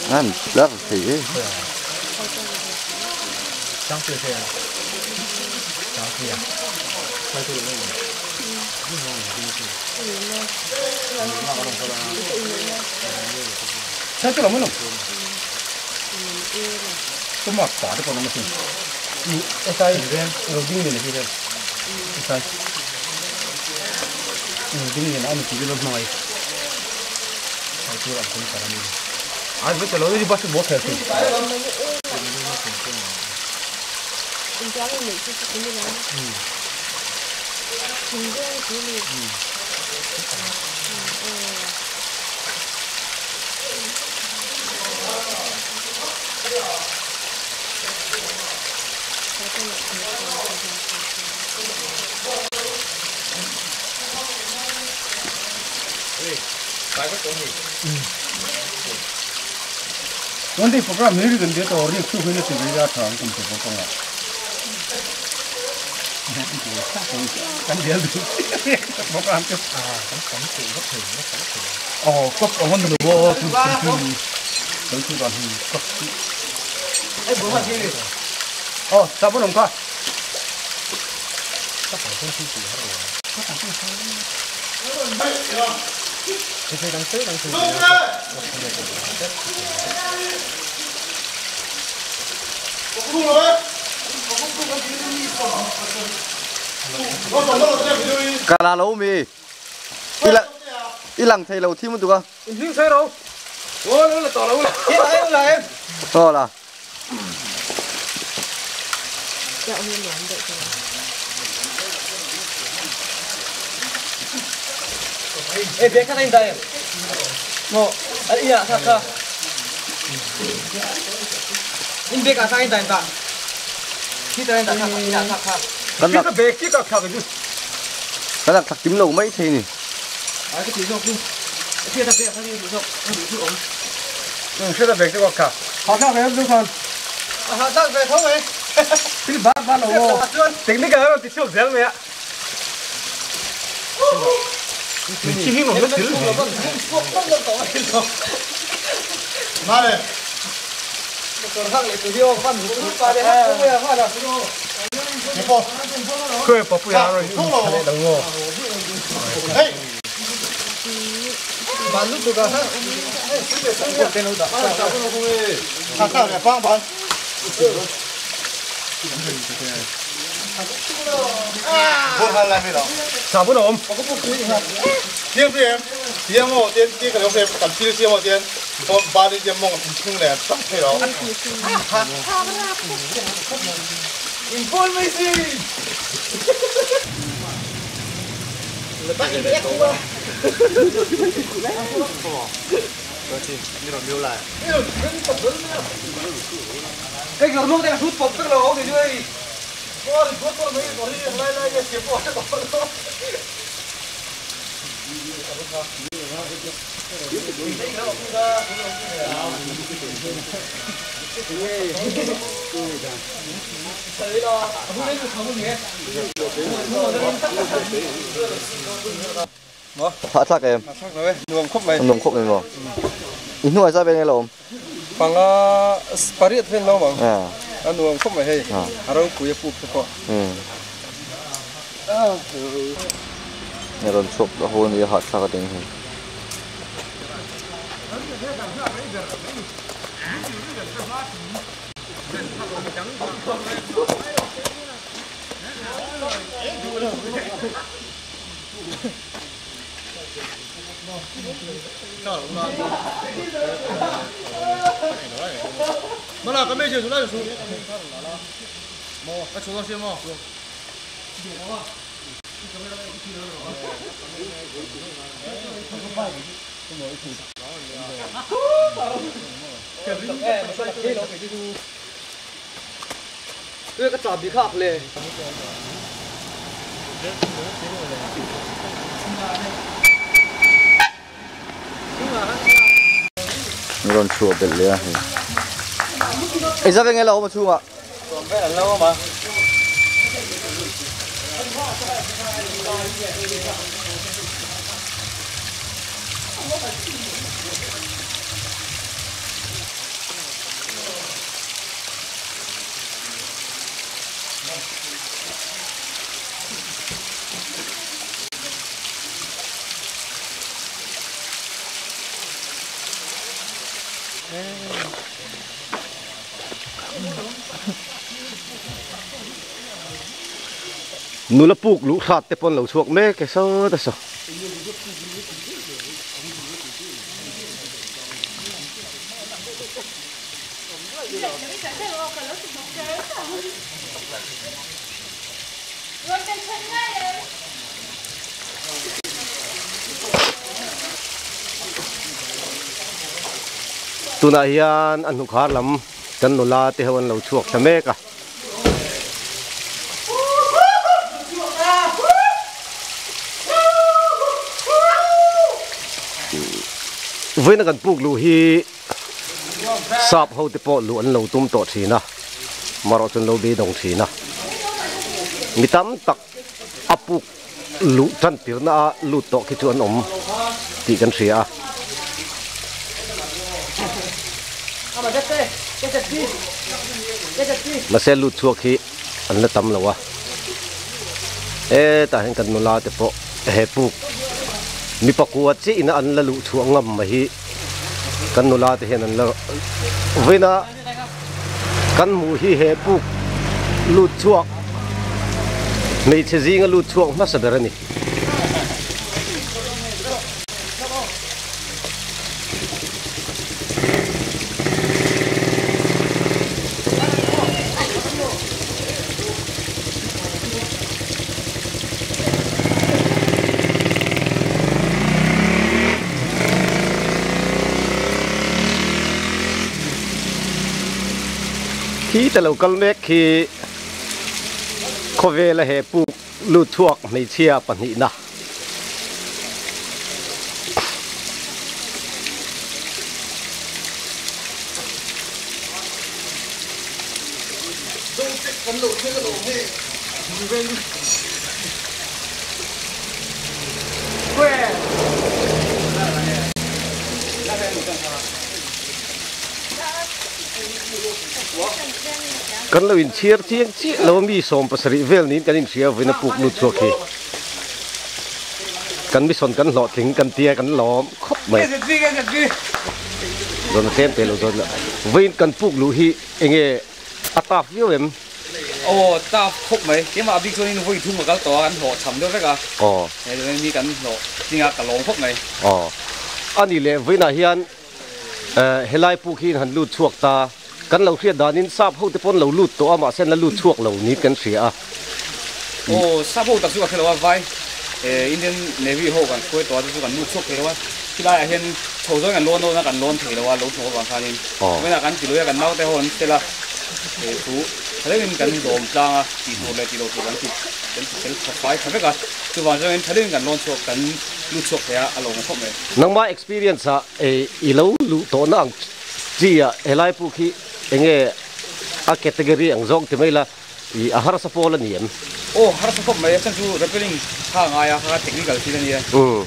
An lar thei e. 원데 프로그램 내리 근데 또 우리 수고는 지금 다 좀 보고 kan dia tu program tu oh kop ông nó vô tu tu tu tu tu Ê bữa mà đi. Oh sao bữa nồng coi Cả là mi. Ilang thầy lâu thi một tụ Nhưng xe đâu? Ôi nó là tỏ lâu là. Em là em. To là. Ê bé khát anh đây. Mo, anh iya khát khát. Anh bé cả anh đây ta. Khi ta anh ta khát iya khát khát. Cái Cái bé kia cả khát cái gì? Cái là thật tím lâu mấy thầy nè. À cái gì đâu chứ. Kia ta bé khát đi đủ đủ thứ ống. Ừ, xe là bé cái khát. Họ khát bé đúng không? À ta về không ấy. Cái bát bát lâu. Tính cái đó thì siêu dễ mẹ. Mình chỉ hiểu nó thứ. Mà này. Cười bỏ bùi rồi. Hey. Khát khát này帮帮。不看来没了。 Sao bữa nồng? 点点点我点点个两个，但是点我点，我把你点梦听来，上去了。 Cái người luôn đây là sút bóng tức là ông thì chơi. Thả thạc em. Nuông khúc mày. Nuông khúc mày mà. Ít nuôi ra bên này lộn. Bằng Paris bên đâu mà. À. Nuông khúc mày hay. À đâu cũng phụ phụ. Ừ. Nhà đồn chụp đã hôn đi hạt thạc cái này. 没了，刚没结束，那就输。那出到先嘛。 Cái trò bị khóc lên. Ron chua bel le hi. Ei za veng elo ma chunga. Còn bé là lâu mà. Nula puk luh hrat te pawn lo chhuak mek e saw ta saw. Tunah hian a hnukhar lam kan nula te ho an lo chhuak thla mek a. Vawiina kan puk luh hi sap ho te pawh luh an lo tum tawh thin a, marawh chu an lo beidawng thin a. Mi tam tak a puk luh tan tirna a lut tawh khi chu an awm tih kan hria a. Mahse lut chhuak hi an la tam lo a, hetah hian kan nula te pawh he puk mi pakua chiah ina an la luh chhuah ngam mai hi kan nula te hian an la vawiin a kan hmuh hi he puk lut chhuak hmeichhe zinga lut chhuak hmasa ber a ni. Khi ta lo kal mek khi khawvela he puk lut chhuak hmeichhia pahnihna. Kan lo inchhiar chiang chiah lo a mi 70 vel niin kan inhria vawiin a puk lut chhuak hi. Kan mission kan hlawhtling kan tia kan lawm khawp mai. Zawn a tlem te lo zawn la. Vawiin kan puk luh hi enge a taf viau em? Aw taf khawp mai. Keimah bik chuanin vawi thum ka kal tawh a kan hlawh cham deuh vek a. Aw. He chuan mi kan hlawh tling a ka lawm khawp mai. Aw. Ani leh vawiinah hian Helai puk hi han lut chhuak ta. Kan lo hriat danin sap ho te pawn lo lut tawh a, mahse an la lut chhuak lo niin kan hria a. Aw, sap ho tak chu ka hre lo a, vai Indian Navy ho kan hruai tawh a, chu chu kan lut chhuak thei lo a. Khilaiah hian chho zawng in kan lawn dawn a, kan lawn thei lo a, lo hnawh avang khanin. Vawiinah kan ti lui a, kan naute ho an fel a, he thu tha deuhin kan dawm tlang a, tih tur leh tih loh tur kan ti kan ti fel tha fai tha vek a. Chuvang chuan tha deuhin kan lawn chhuak, kan lut chhuak thei a, a lo ngawt khawp mai. Nangmah experience ah i lo luh tawhna ang chi ah helai puk hi enge a category ang zawng ti mai la i a harsa pawl a ni em? Aw harsa khawp mai a chhan chu rappelling kha a ngai a kha kha technical thil a nia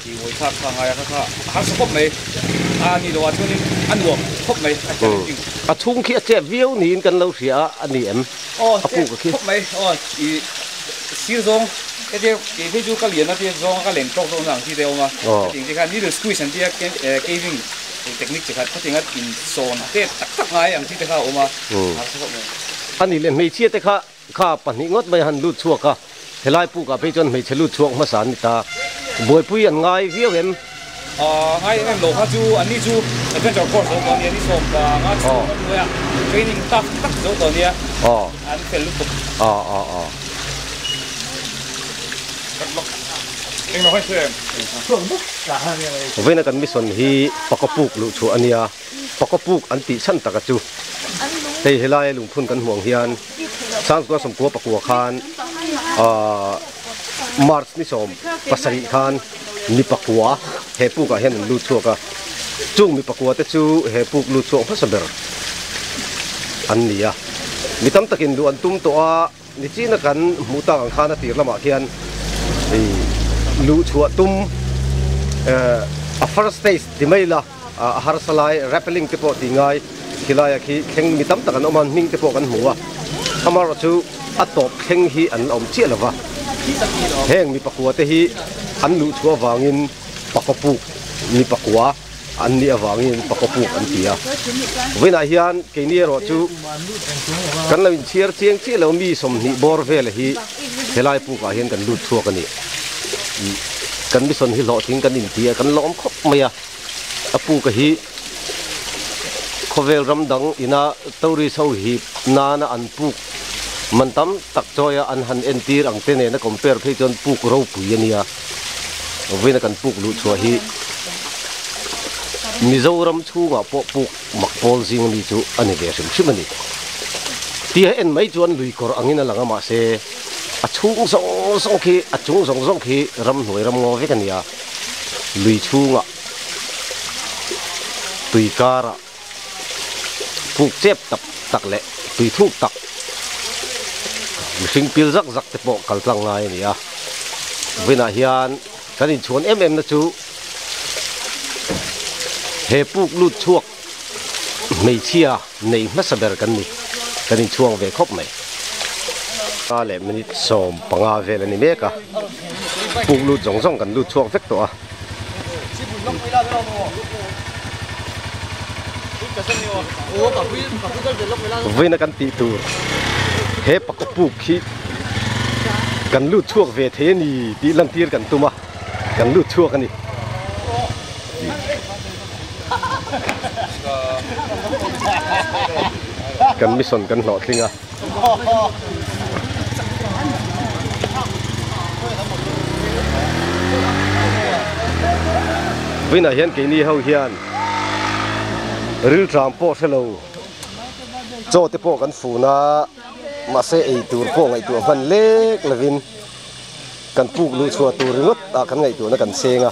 i vawi thlak kha a ngai a kha kha a harsa khawp mai a ni lo ah chuanin a nuam khawp mai a challenging. A chhung khi a chep viau niin kan lo hria a a ni em? Aw chep khawp mai aw i sir zawng hetia kei phei chu ka lian a tia zawng a ka len tawk zawk na ang chi te a awm a hetiang te khan needle squeeze an tia caving technique chi khat khatiang a in sawn te tak tak ngai ang chi te kha a awm a harsa khawp mai. A nih leh hmeichhia te kha kha pahnih ngawt mai a han lut chhuak a helai pukah phei chuan hmeichhe lut chhuak hmasa an ni ta buaipui an ngai viau em? Ngai em em lo kha chu an ni chu adventure course zo tawh ania ni sawm pa nga chhung a hnuaia training tak tak zo tawh ania an fel lutuk. Vawiina kan mission hi Pakawpuk luh chhuah a nia, Pakawpuk an tih chhan taka chu hei helai lungphun kan hmuh ang hian Sangkua sawmkua pakua khan March ni 17 khan mi pakua he pukah hian an lut chhuak a, chung mi pakua te chu he puk lut chhuak hmasa ber an ni a, mi tam takin luh an tum tawh a, nichina kan hmuh tak ang khan a tir lamah khian. Hei luh chhuah tum a first stage ti mai ila a harsa lai rappelling te pawh tih ngai khilai ah khi thleng mi tam tak an awm a hming te pawh kan hmu a amaherawh chu a tawp thleng hi an la awm chiah lo va heng mi pakua te hi an luh chhuah avangin pakua puk mi pakua an nih avangin pakua puk an ti a vawiinah hian keini erawh chu kan lo inchhiar chiang chiah lo mi 20 bawr vel hi helai pukah hian kan lut chhuak a ni kan mission hi hlawhtling kan inti a kan lawm khawp mai a a puka hi khawvel ram dang ina tourist ho hip nana an puk man tam tak chawi a an han entir ang te nena compare phei chuan puk ropui a nia vawiina kan puk luh chhuah hi Mizoram chhungah pawh puk mak pawl zing ami chu a ni ve hrim hrim a ni tia en mai chuan lui kawr angin a lang a mahse a chhung zawng zawng khi a chung zawng zawng khi ramhnuai ramngaw vek a ni a lui chhungah tui karah puk chep tak tak leh tui thuk tak mihring pil zak zak te pawh kal tlang ngai a ni a vawiinah hian kan inchhuan em em na chu he puk lut chhuak hmeichhia nei hmasa ber kan ni kan inchhuang ve khawp mai a leh minute 15 vel a ni mek a puk lut zawng zawng kan lut chhuak vek tawh a. Vawiina kan tih tur he pakua puk hi kan lut chhuak ve thei a ni tih lantir kan tum a kan lut chhuak a ni. Kan mission kan hlawhtling a. Vawiinah hian keini ho hian rilṭam pawh hre lo chaw te pawh kan fun a mahse ei tur pawh ngaihtuah hman lek lovin kan puk luh chhuah tur ringawt ah kan ngaihtuahna kan seng a.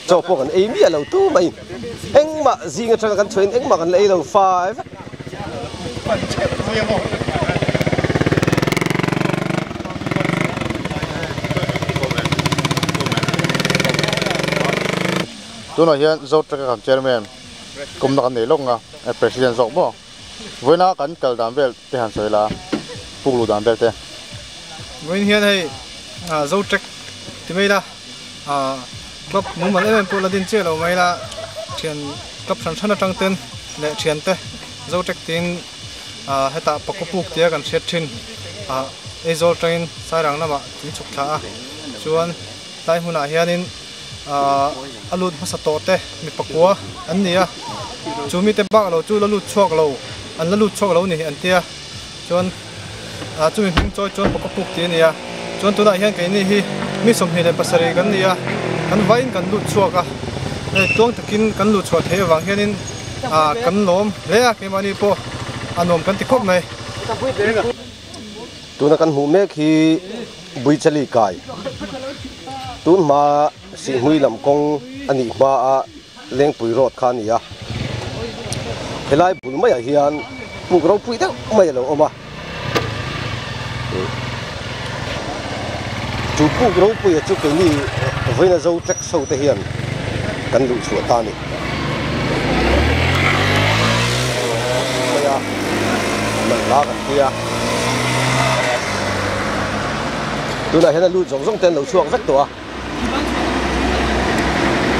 Chaw pawh kan ei miah lo tu mai. Engmah zing atanga kan chhuahin engmah kan la ei lo fai vek. Tunah hian Zotrek a kan chairman kumna kan nei lawk nga president zawk maw vawiina kan kal dan vel te han sawi la puk luh dan vel te. Vawiin hian hei Zotrek ti mai la. Club mumal em em pawh la din chiah lo mai la, thian club hran hran atang ten leh thian te Zotek tiin hetah Pakua puk tia kan hriat thin Aizawl atangin Sairang lamah kan chhuk thla a, chuan tlai hmunah hianin a lut hmasa tawh te mi pakua an ni a, chu mite bak lo chu la lut chhuak lo an la lut chhuak lo ni an tia Chuan chumi hming chawi chuan Pakua puk tih a ni a, chuan tunah hian keini hi mi 27 kan ni a, kan vaiin kan lut chhuak a, hei tluang takin kan luh chhuah theih avang hianin kan lawm hle a, keimahni pawh a nuam kan ti khawp mai. Tuna kan hmuh mek hi Buichali kai tun hma Sihhmui lam kawng a nih hma a Lengpui road kha a ni a, helai bul maiah hian puk ropui deuh mai a lo awm a, chu puk ropuia chu keini vawiina zo trek show te hian kan luh chhuah ta a ni. Maia nalh hla kan pui a, tunah hian a lut zawng zawng te an lo chhuak vek tawh a.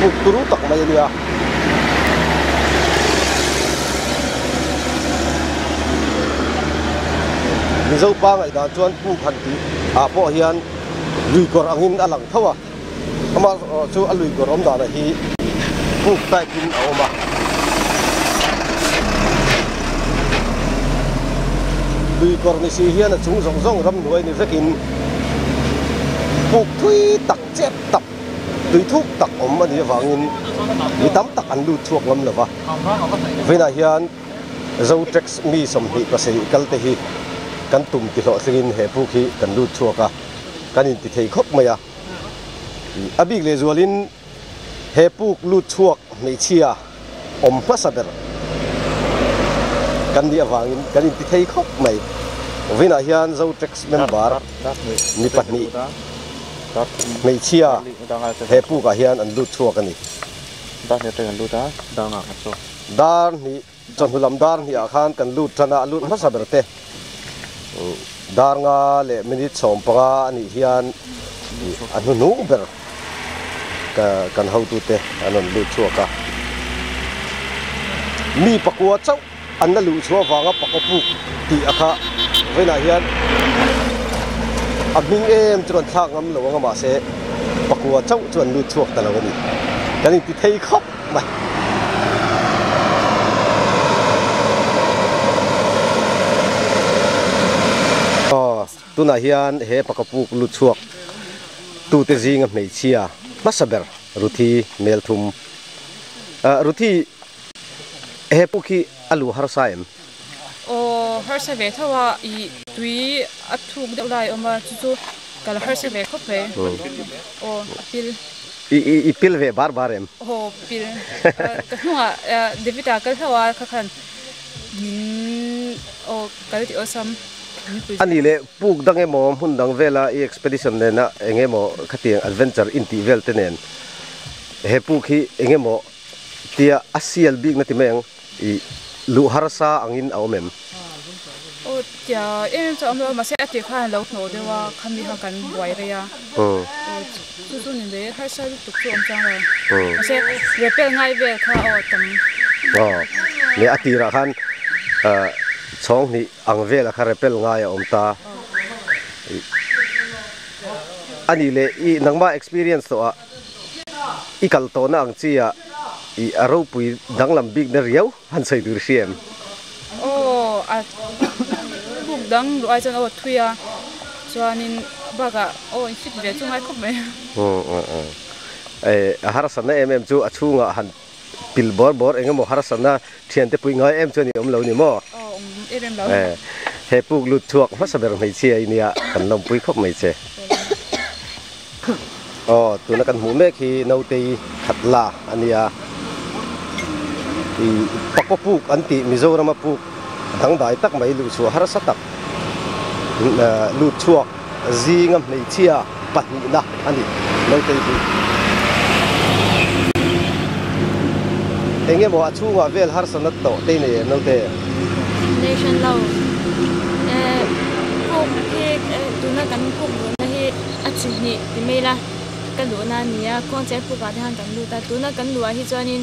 Buk turu tak mai a nia. Mizo pa ngaihdan chuan puk han tih ah pawh hian lui kawr angin a lang tho a, amah erawh chu a lui kawr awm danah hi puk type in a awm a. Lui kawr ni si hian a chung zawng zawng ramhnuai ni vekin puk thui tak chep tak tui thuk tak awm a nih avangin mi tam tak an lut chhuak ngam lo va. Vawiinah hian Zotex mi 27 kal te hi kan tum ti hlawhtlingin he puk hi kan lut chhuak a, kan inti thei khawp mai a. A bik lehzualin He puk lut chhuak hmeichhia awm hmasa ber kan nih avangin kan inti thei khawp mai. Vawiinah hian Zotex member mi pahnih Hmeichhia he pukah hian an lut chhuak a ni. Dar hnih chawhnu lam dar hnihah khan kan lut tan a, a lut hmasa ber te dar nga leh minute 15 a nih hian a hnuhnung ber kan hotute an rawn lut chhuak a. Mi pakua chauh an la luh chhuah avanga pakaw puk tih a kha vawiinah hian a hming em chu kan thlak ngam lo ang a mahse pakua chauh chu an lut chhuak ta lo a ni. Kan inti thei khawp mai. Aw tunah hian he pakaw puk lut chhuak tute zinga hmeichhia hmasa ber Ruthi Melthum. Ruthi. He puk hi a luh harsa em? Aw, harsa ve tho a, ih tui a thuk deuh lai a awm a, chu chu ka la harsa ve khawp mai. Aw, a pil. I pil ve bar bar em? Aw, pil. Ka hnungah David-a kal hlauh a, kha khan min aw kal tih awlsam min pui A nih leh puk dang emaw hmun dang vela i expedition nena eng emaw khatiang adventure intih vel te nen he puk hi eng emaw Tia a sial bik na ti mai ang i luh harsa angin a awm em? Aw tia em em chu a awm lo a mahse a tir khan a lo hnawh deuh a khami kha kan buai rei a aw chu chu ni mai harsa lutuk chu a awm chang lo mahse repel ngai vel kha aw tam. Aw leh a tirah khan chhawng hnih ang velah kha repel ngai a awm ta a nih leh i nangmah experience tawh ah. I kal tawhna ang chi ah i a ropui danglam bik na riau han sawi tur hria em? Aw a puk dang luh ai chuan aw thui a chuanin bakah aw in fit ve chu ngai khawp mai. A harsatna em em chu a chhungah han pil bawr bawr eng emaw harsatna thiante pui ngai em chuan i awm lo ni maw? Aw awm em em lo. He puk lut chhuak hmasa ber hmeichhia i nia kan lawmpui khawp mai che. Aw tuna kan hmuh mek hi nautei khat la a nia ih pakaw puk an tih Mizorama puk dangdai tak mai luhchhuah harsa tak lut chhuak zinga hmeichhia pahnihna a ni nautei hi. Eng emaw a chhungah vel harsa nat tawh te nei em naute? Nei hran lo. Puk hi tuna kan puk luhna hi a chi hnih ti mai ila ka luhna a ni a, kawngchei pukah te khan kan lut a, tuna kan luhah hi chuanin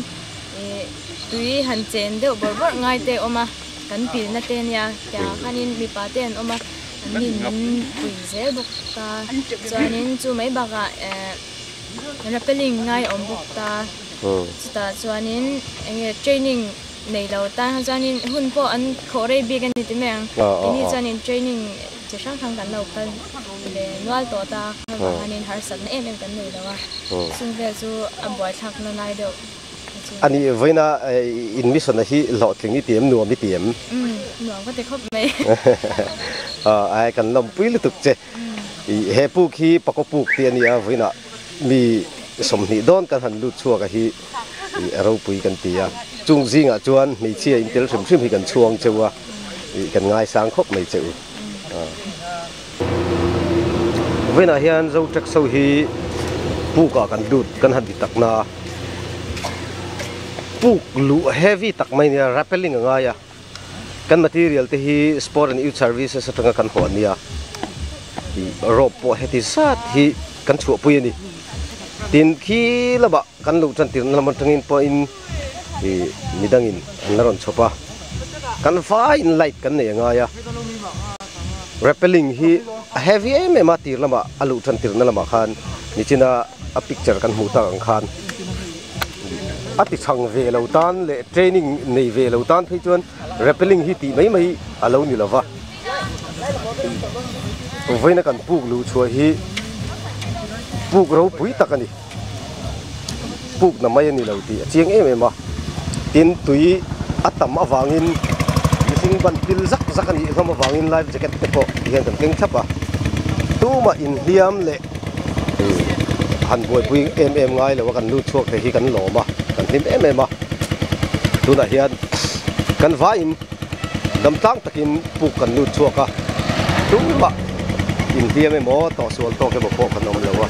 tui han chen deuh bawrh bawrh ngai te a awm a, kan pilna te ania tiangah khanin mipa te an awm a, an nin min pui zel bawk ta, chuanin chu mai bakah rappelling ngai a awm bawk ta, chutah chuanin enge training nei lo tan kha chuanin hun pawh an khawh rei bik a ni ti mai ang, keini chuanin training chi hrang hrang kan lo kal ve nual tawh ta kha vang hianin harsatna em em kan nei lo a, chung vel chu a buaithlak na lai deuh a chu. Ani vawiina in mission a hi hlawhtling i ti em nuam i ti em? Umm nuam ka ti khawp mai. Ai kan lawmpui lutuk che. He puk hi pakaw puk tih a ni a vawiinah mi 20 dawn kan han lut chhuak a hi a ropui kan ti a. Chung zingah chuan hmeichhia in tel hrim hrim hi kan chhuang cheu a, kan ngaisang khawp mai che u. Vawiinah hian Zotrack so hi pukah kan lut kan han ti tak na a, puk luh heavy tak mai nia rappelling a ngai a, kan material te hi Sport and Youth Services atanga kan haw a nia, rope pawh heti zat hi kan chhuahpui a ni. Tin khi lamah kan luh tan tirhna lam atangin pawhin ih midangin an la rawn chhawp a, kan vaiin light kan nei a ngai a, rappelling hi a heavy em em a tir lamah a luh tan tirhna lamah khan nichina a picture kan hmuh tak ang khan a ti chhang ve lo tan leh training nei ve lo tan phei chuan rappelling hi tih mai mai a lo ni lo va, vawiina kan puk luh chhuah hi puk ropui tak a ni. Pukna mai a ni lo tih a chiang em em a, tin tui a tam avangin mihring ban pil zak zak a nih hlawm avangin life jacket te pawh ti hian kan keng thlap a, tumah inhliam leh han buaipui em em ngai lo a kan lut chhuak thei hi kan lawm a, kan hlim em em a, tunah hian kan vaiin damtlang takin puk kan lut chhuak a, tumah. Inhliam emaw tawhsual tawk emaw pawh kan awm lo a,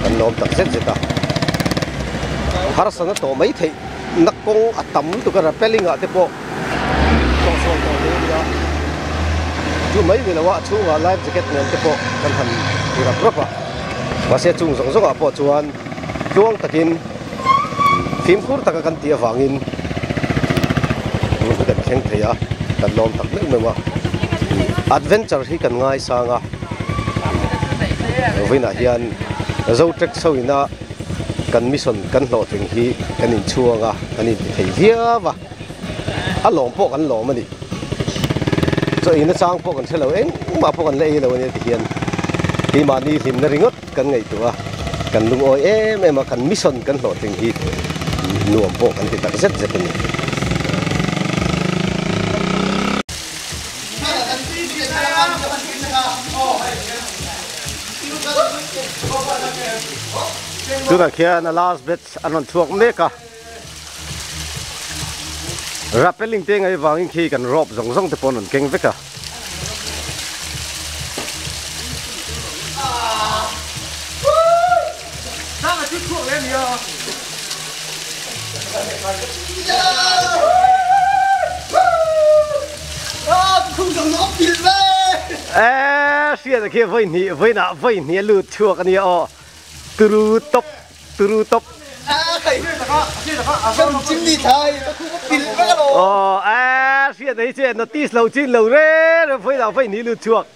kan lawm tak zet zet a. Harsatna tawh mai theih na kawng a tam lutuk a, rappelling ah te pawh tawhsual tawh thei a nia. Chu mai ni lo a, a chhungah life jacket nen te pawh kan han ti rap rap a. Mahse chung zawng zawngah pawh chuan tluang takin fimkhur taka kan tih avangin tun hi kan thleng thei a, kan lawm tak meuh meuh a. Adventure hi kan ngaisang a, vawiinah hian Zotrek chho ina kan mission kan hlawhtling hi kan inchhuang a, kan inti thei viau a, a lawm pawh kan lawm a ni. Chaw ei nachang pawh kan hre lo, engmah pawh kan la ei lo a nia ti hian keimahni hlimna ringawt kan ngaihtuah a, kan lungawi em em a, kan mission kan hlawhtling hi nuam pawh kan ti tak zet zet a ni. Tunah khian a last batch an rawn chhuak mek a. Rappelling te ngaih vangin khi kan rope zawng zawng te pawh an rawn keng vek a. Eee hriat a khi vawi hnih vawiinah vawi hnih a lut chhuak a nia aw turu tawp. Turu top. Aw a hriat ei che notice lo chin lo re re vawi lo vawi ni lut chhuak.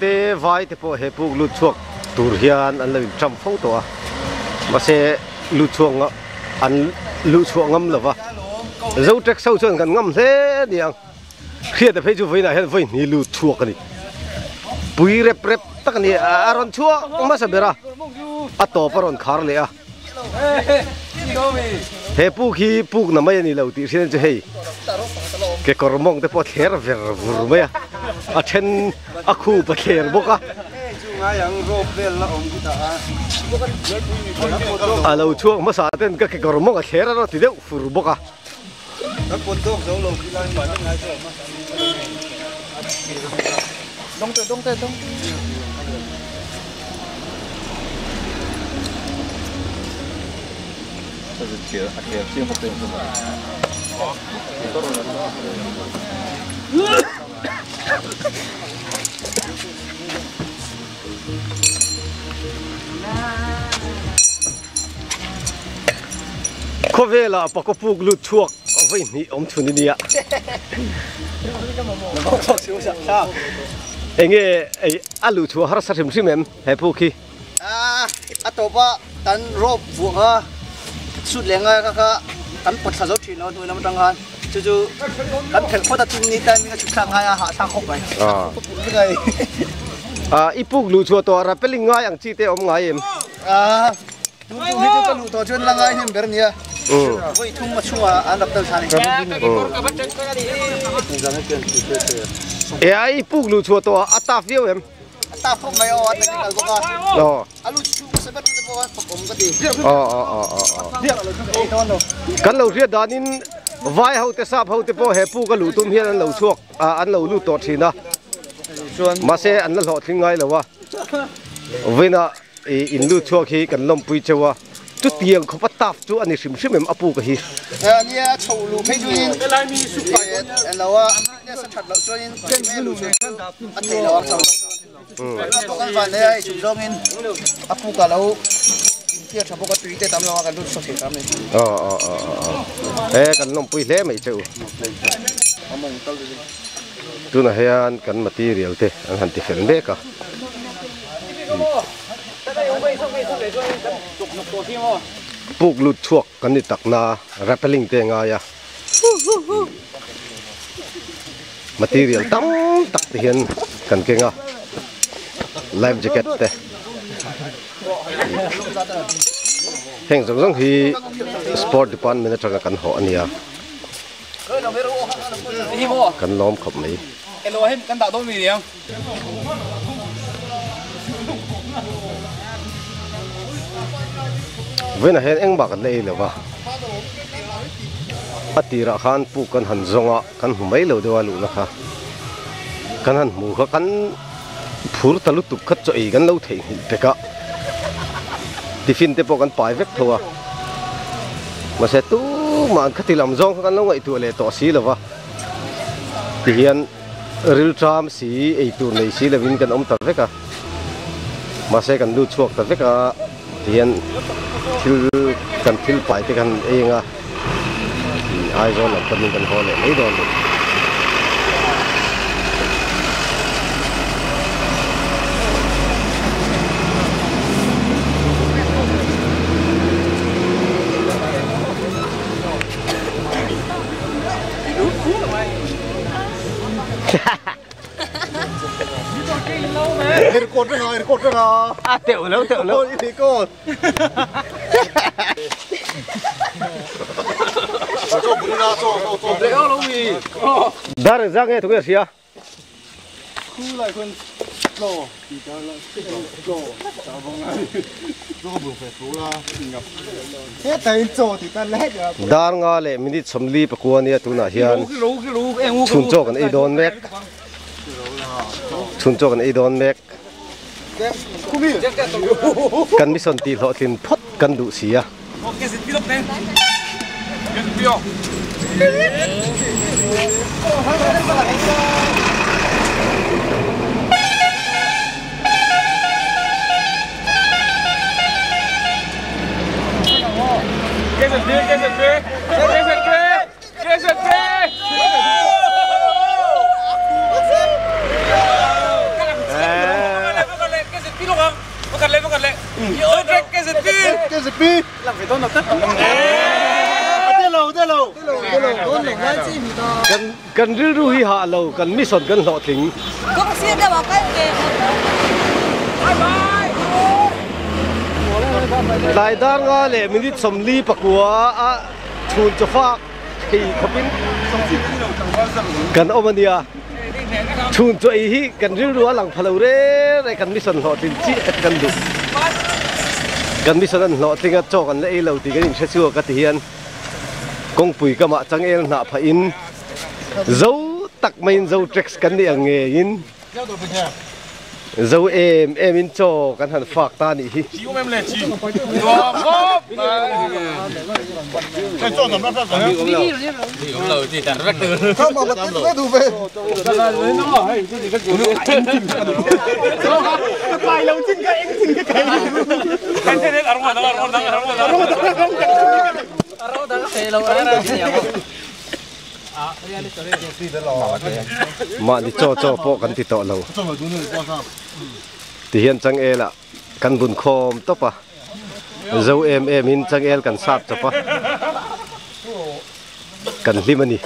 Te vai te pawh he puk lut chhuak tur hian an lo in tram fo tawh a mahse lut chhuak an luh chhuah ngam lova zo trek ho chuan kan ngam hle aniang. Hriata phei chu vawiinah hian vawi hnih lut chhuak a ni. Pui rep rep tak a ni. A rawn chhuak hmasa ber a, a tawp a rawn khar leh a. He puk hi puk na mai a ni lo tih hriat chu hei kekawr mawng te pawh a thler ver vur mai a, a then a khup a thler bawk a. A lo chhuak hmasa ten ka kekawr mawng a thler a rawn ti deuh fur bawk a. Khawvela pakaw puk lut chhuak vawi hnih awm chhun i nia. Enge a luh chhuah harsa hrim hrim em he puk hi? A tawpa kan rope vuah kha sut leh ngai kha kha kan pawt thla zo thin lo hnuai lam atang khan chu chu kan phelh phawt a tin ni timing a chhuk thlak ngai a hahthlak khawp mai. I puk luh chhuah tawh a rappelling ngai ang chi te awm ngai em? Tun chu hi chu ka luh tawh chuan la ngai hnem ber nia. Vawi thum a chhungah an rap tel thla a ni. E ai puk luh chhuah tawh a a taf viau em? A taf khawp mai aw a technical bawk a. A lut chhung hmasa ber te pawh a fak awm ka ti. Kan lo hriat danin vai ho te sap ho te pawh he puk a luh tum hian an lo chhuak an lo lut tawh thin a. Mahse an la hlawhtling ngai lo a. Vawiinah I in lut chhuak hi kan lawmpui cheu a, chutiang khawpa tough chu a ni hrim hrim em a puk a hi. Nia a chho luh phei chuanin lo a, nia sa that loh chuanin mai luh chu a thei lo a chho lo chuan pawh kan van nei a hei chung zawngin a puk a lo intia tha bawk a tui te tam lo a kan lut chhuak thei tam a ni. Aw aw aw aw e kan lawmpui hle mai cheu. Tunah hian kan material te an han ti fel mek a. Puk lut chhuak kan ni takna rappelling te ngai a material tam tak te hian kan keng a life jacket te heng zawng zawng hi sport department atanga kan hawh a nia kan lawm khawp mai. Vawiinah hian engmah kan la ei lo va. A tirah khan puk kan han zawng a, kan hmu mai lo deuh a luhna kha. Kan han hmu kha kan phur ta lutuk kha chaw ei kan lo theihnghilh pek a, tiffin te pawh kan pai vek tho a. Mahse tumah an khati lam zawng kha kan lo ngaihtuah leh tawh si lo va, tihian rilṭam si eitur nei si lovin kan awm ta vek a. Mahse kan lut chhuak ta vek a tihian thil kan thil pai te khan ei anga Aizawl lam panin kan haw leh mai dawn a ni. A teuh lo teuh lo. Dar engzah nge tunge hria? Dar nga leh minute 44 ania tunah hian chhun chaw kan ei dawn mek. Chhun chaw kan ei dawn mek. Kan mission tih hlawhtlin phawt kan duh si a. Kan rilru hi hah lo, kan mission kan hlawhtling. Tlai dar nga leh minute 44 a chhun chaw fak thei khawpin kan awm a nia. Chhun chaw ei hi kan rilru a lang pha lo reng reng, kan mission hlawhtlin chiah kan duh. Kan mission an hlawhtling a, chaw kan la ei lo tih kan inhre chhuak a ti hian kawngpui kamah changel hnah phahin zo tak maiin zo tracks kan nih ang ngeiin Zo em em in chaw kan han fak ta nih hi. Mahni chaw chaw pawh kan ti tawh lo. Tihian changel ah kan bun khawm tawp a, zo em em in changel kan sat chawp a, kan hlim a ni.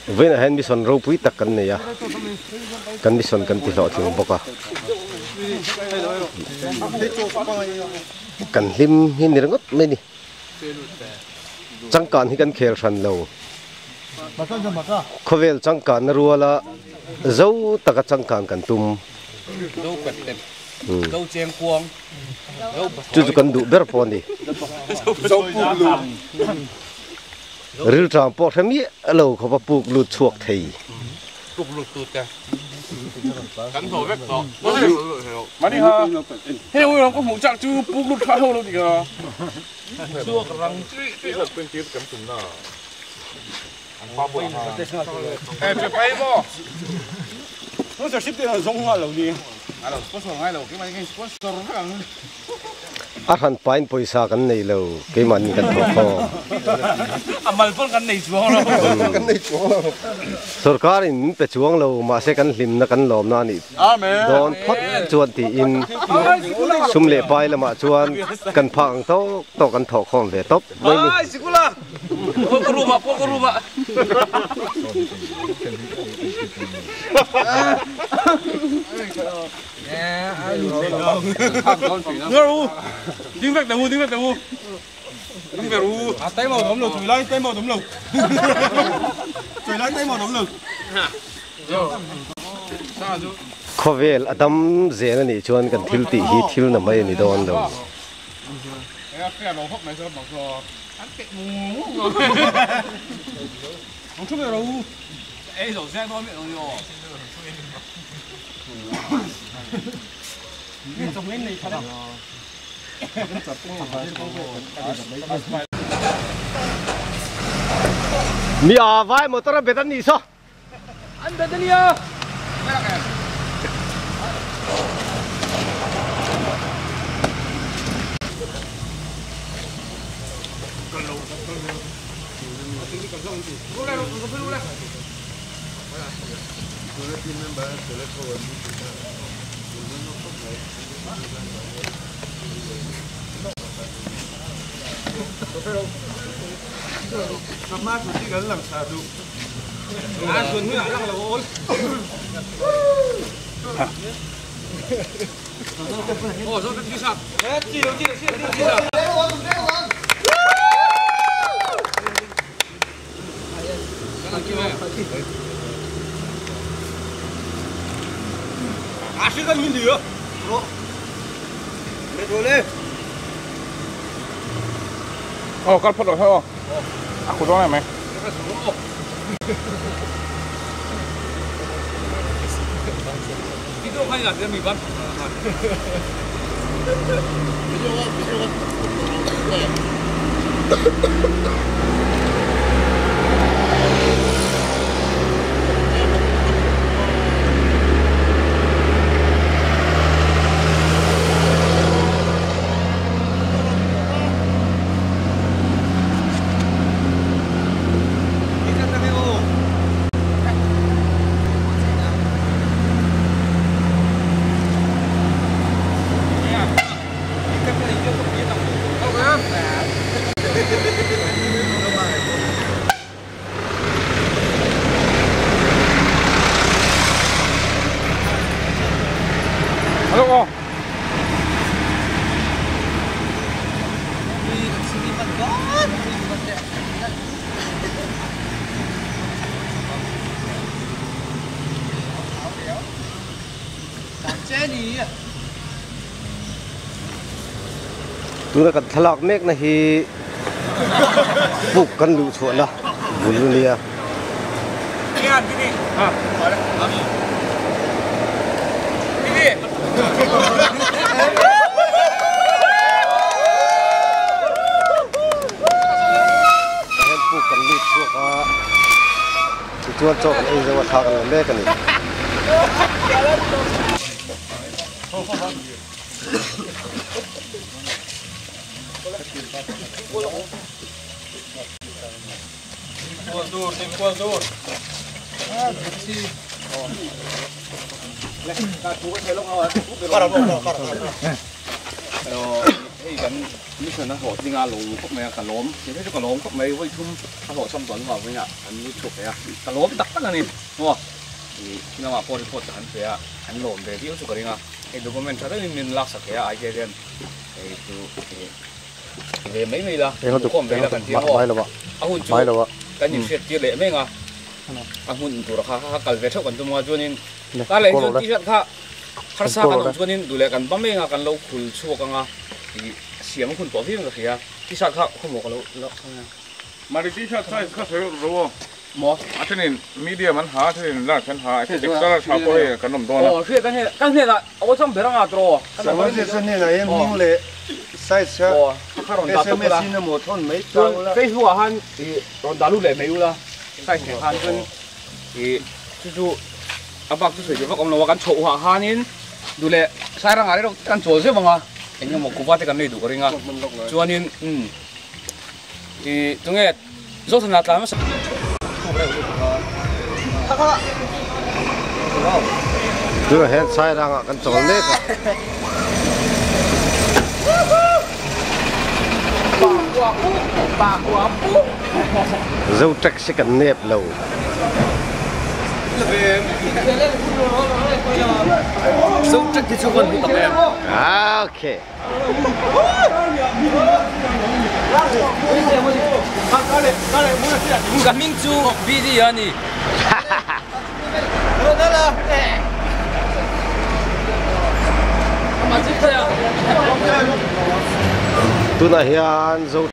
Vawiinah hian mission ropui tak kan nei a, kan mission kan ti hlawhtling bawk a. Kan hlim hi ni ringawt mai ni. Changkan hi kan khel hran lo. Khawvel changkanna ruala zo taka changkan kan tum. Chu chu kan duh ber pawh a ni. Rilṭam pawh hre miah lo khawpa puk lut chhuak thei. A hran pain pawisa kan nei lo, keimahni kan thawh khawm. A mal pawn kan nei chuang lo. Kan nei chuang lo. Sorkarin min pe chuang lo, mahse kan hlimna kan lawmna a nih dawn phawt chuan tiin sum leh pai lamah chuan kan phak ang tawk tawk kan thawh khawm ve tawp mai ni. Khawvel a dam zel a nih chuan kan thil tih hi thil na mai a ni dawn lo. Mi a vai motor a bet an nih saw. An bet ania. Tuna kan thlalak mek na hi puk kan luh chhuahna bul a nia. Tah hian puk kan lut chhuak a, tichuan chaw kan ei zo a thla kan la mek a ni. Hei kan mission a hlawh tling a lo khawp mai a ka lawm hei chu ka lawm khawp mai vawi thum a hlawh chham tawh hnuah vawiinah an lu chhuak thei a ka lawm tak tak a ni maw ih khi lamah pawh report ka han pe a an lawm ve viau chu ka ring a hei document tha deuhin min lak sak thei a idea hian hei chu ih ve mai mai la khawm ve la kan ti a maw a hun chu kan inhriat tir leh mek a a hmun tur kha kha kal ve theuh kan tum a chuanin kar leh chuan t-shirt kha harsa kan awm chuanin duh leh kan ba mek a kan lo khul chhuak anga ih siam a hun tawh viau in ka hria t-shirt kha khawmawh ka lo la Mari t-shirt size kha sawi ro aw. Maw? A thenin medium an ha a thenin large an ha extra large ha pawh hei kan awm dawn a. Aw hriat kan hriat kan hnenah awlsam ber anga tawh. Sawanzesa hnenah hian hming leh size kha sms in emaw thawn mai tlang ula. Facebook ah khan ih rawn dah lut leh mai ula size nen khan chuan ih chu chu a bak chu sawi tur vak awm lo a kan chhoh ah khanin duh leh sairangah reng kan chawl zeuh ang a. Eng emaw kuva te kan lei duh ka ring a, chuanin umm ih tunge Zothana tlan hmasa. Tunah hian Sairangah kan chawl mek a. Zo taxi kan nep lo. Zo taxi chu kan hmu tak em. Okay. Ka hming chu BD a ni. Tunah hian Zo.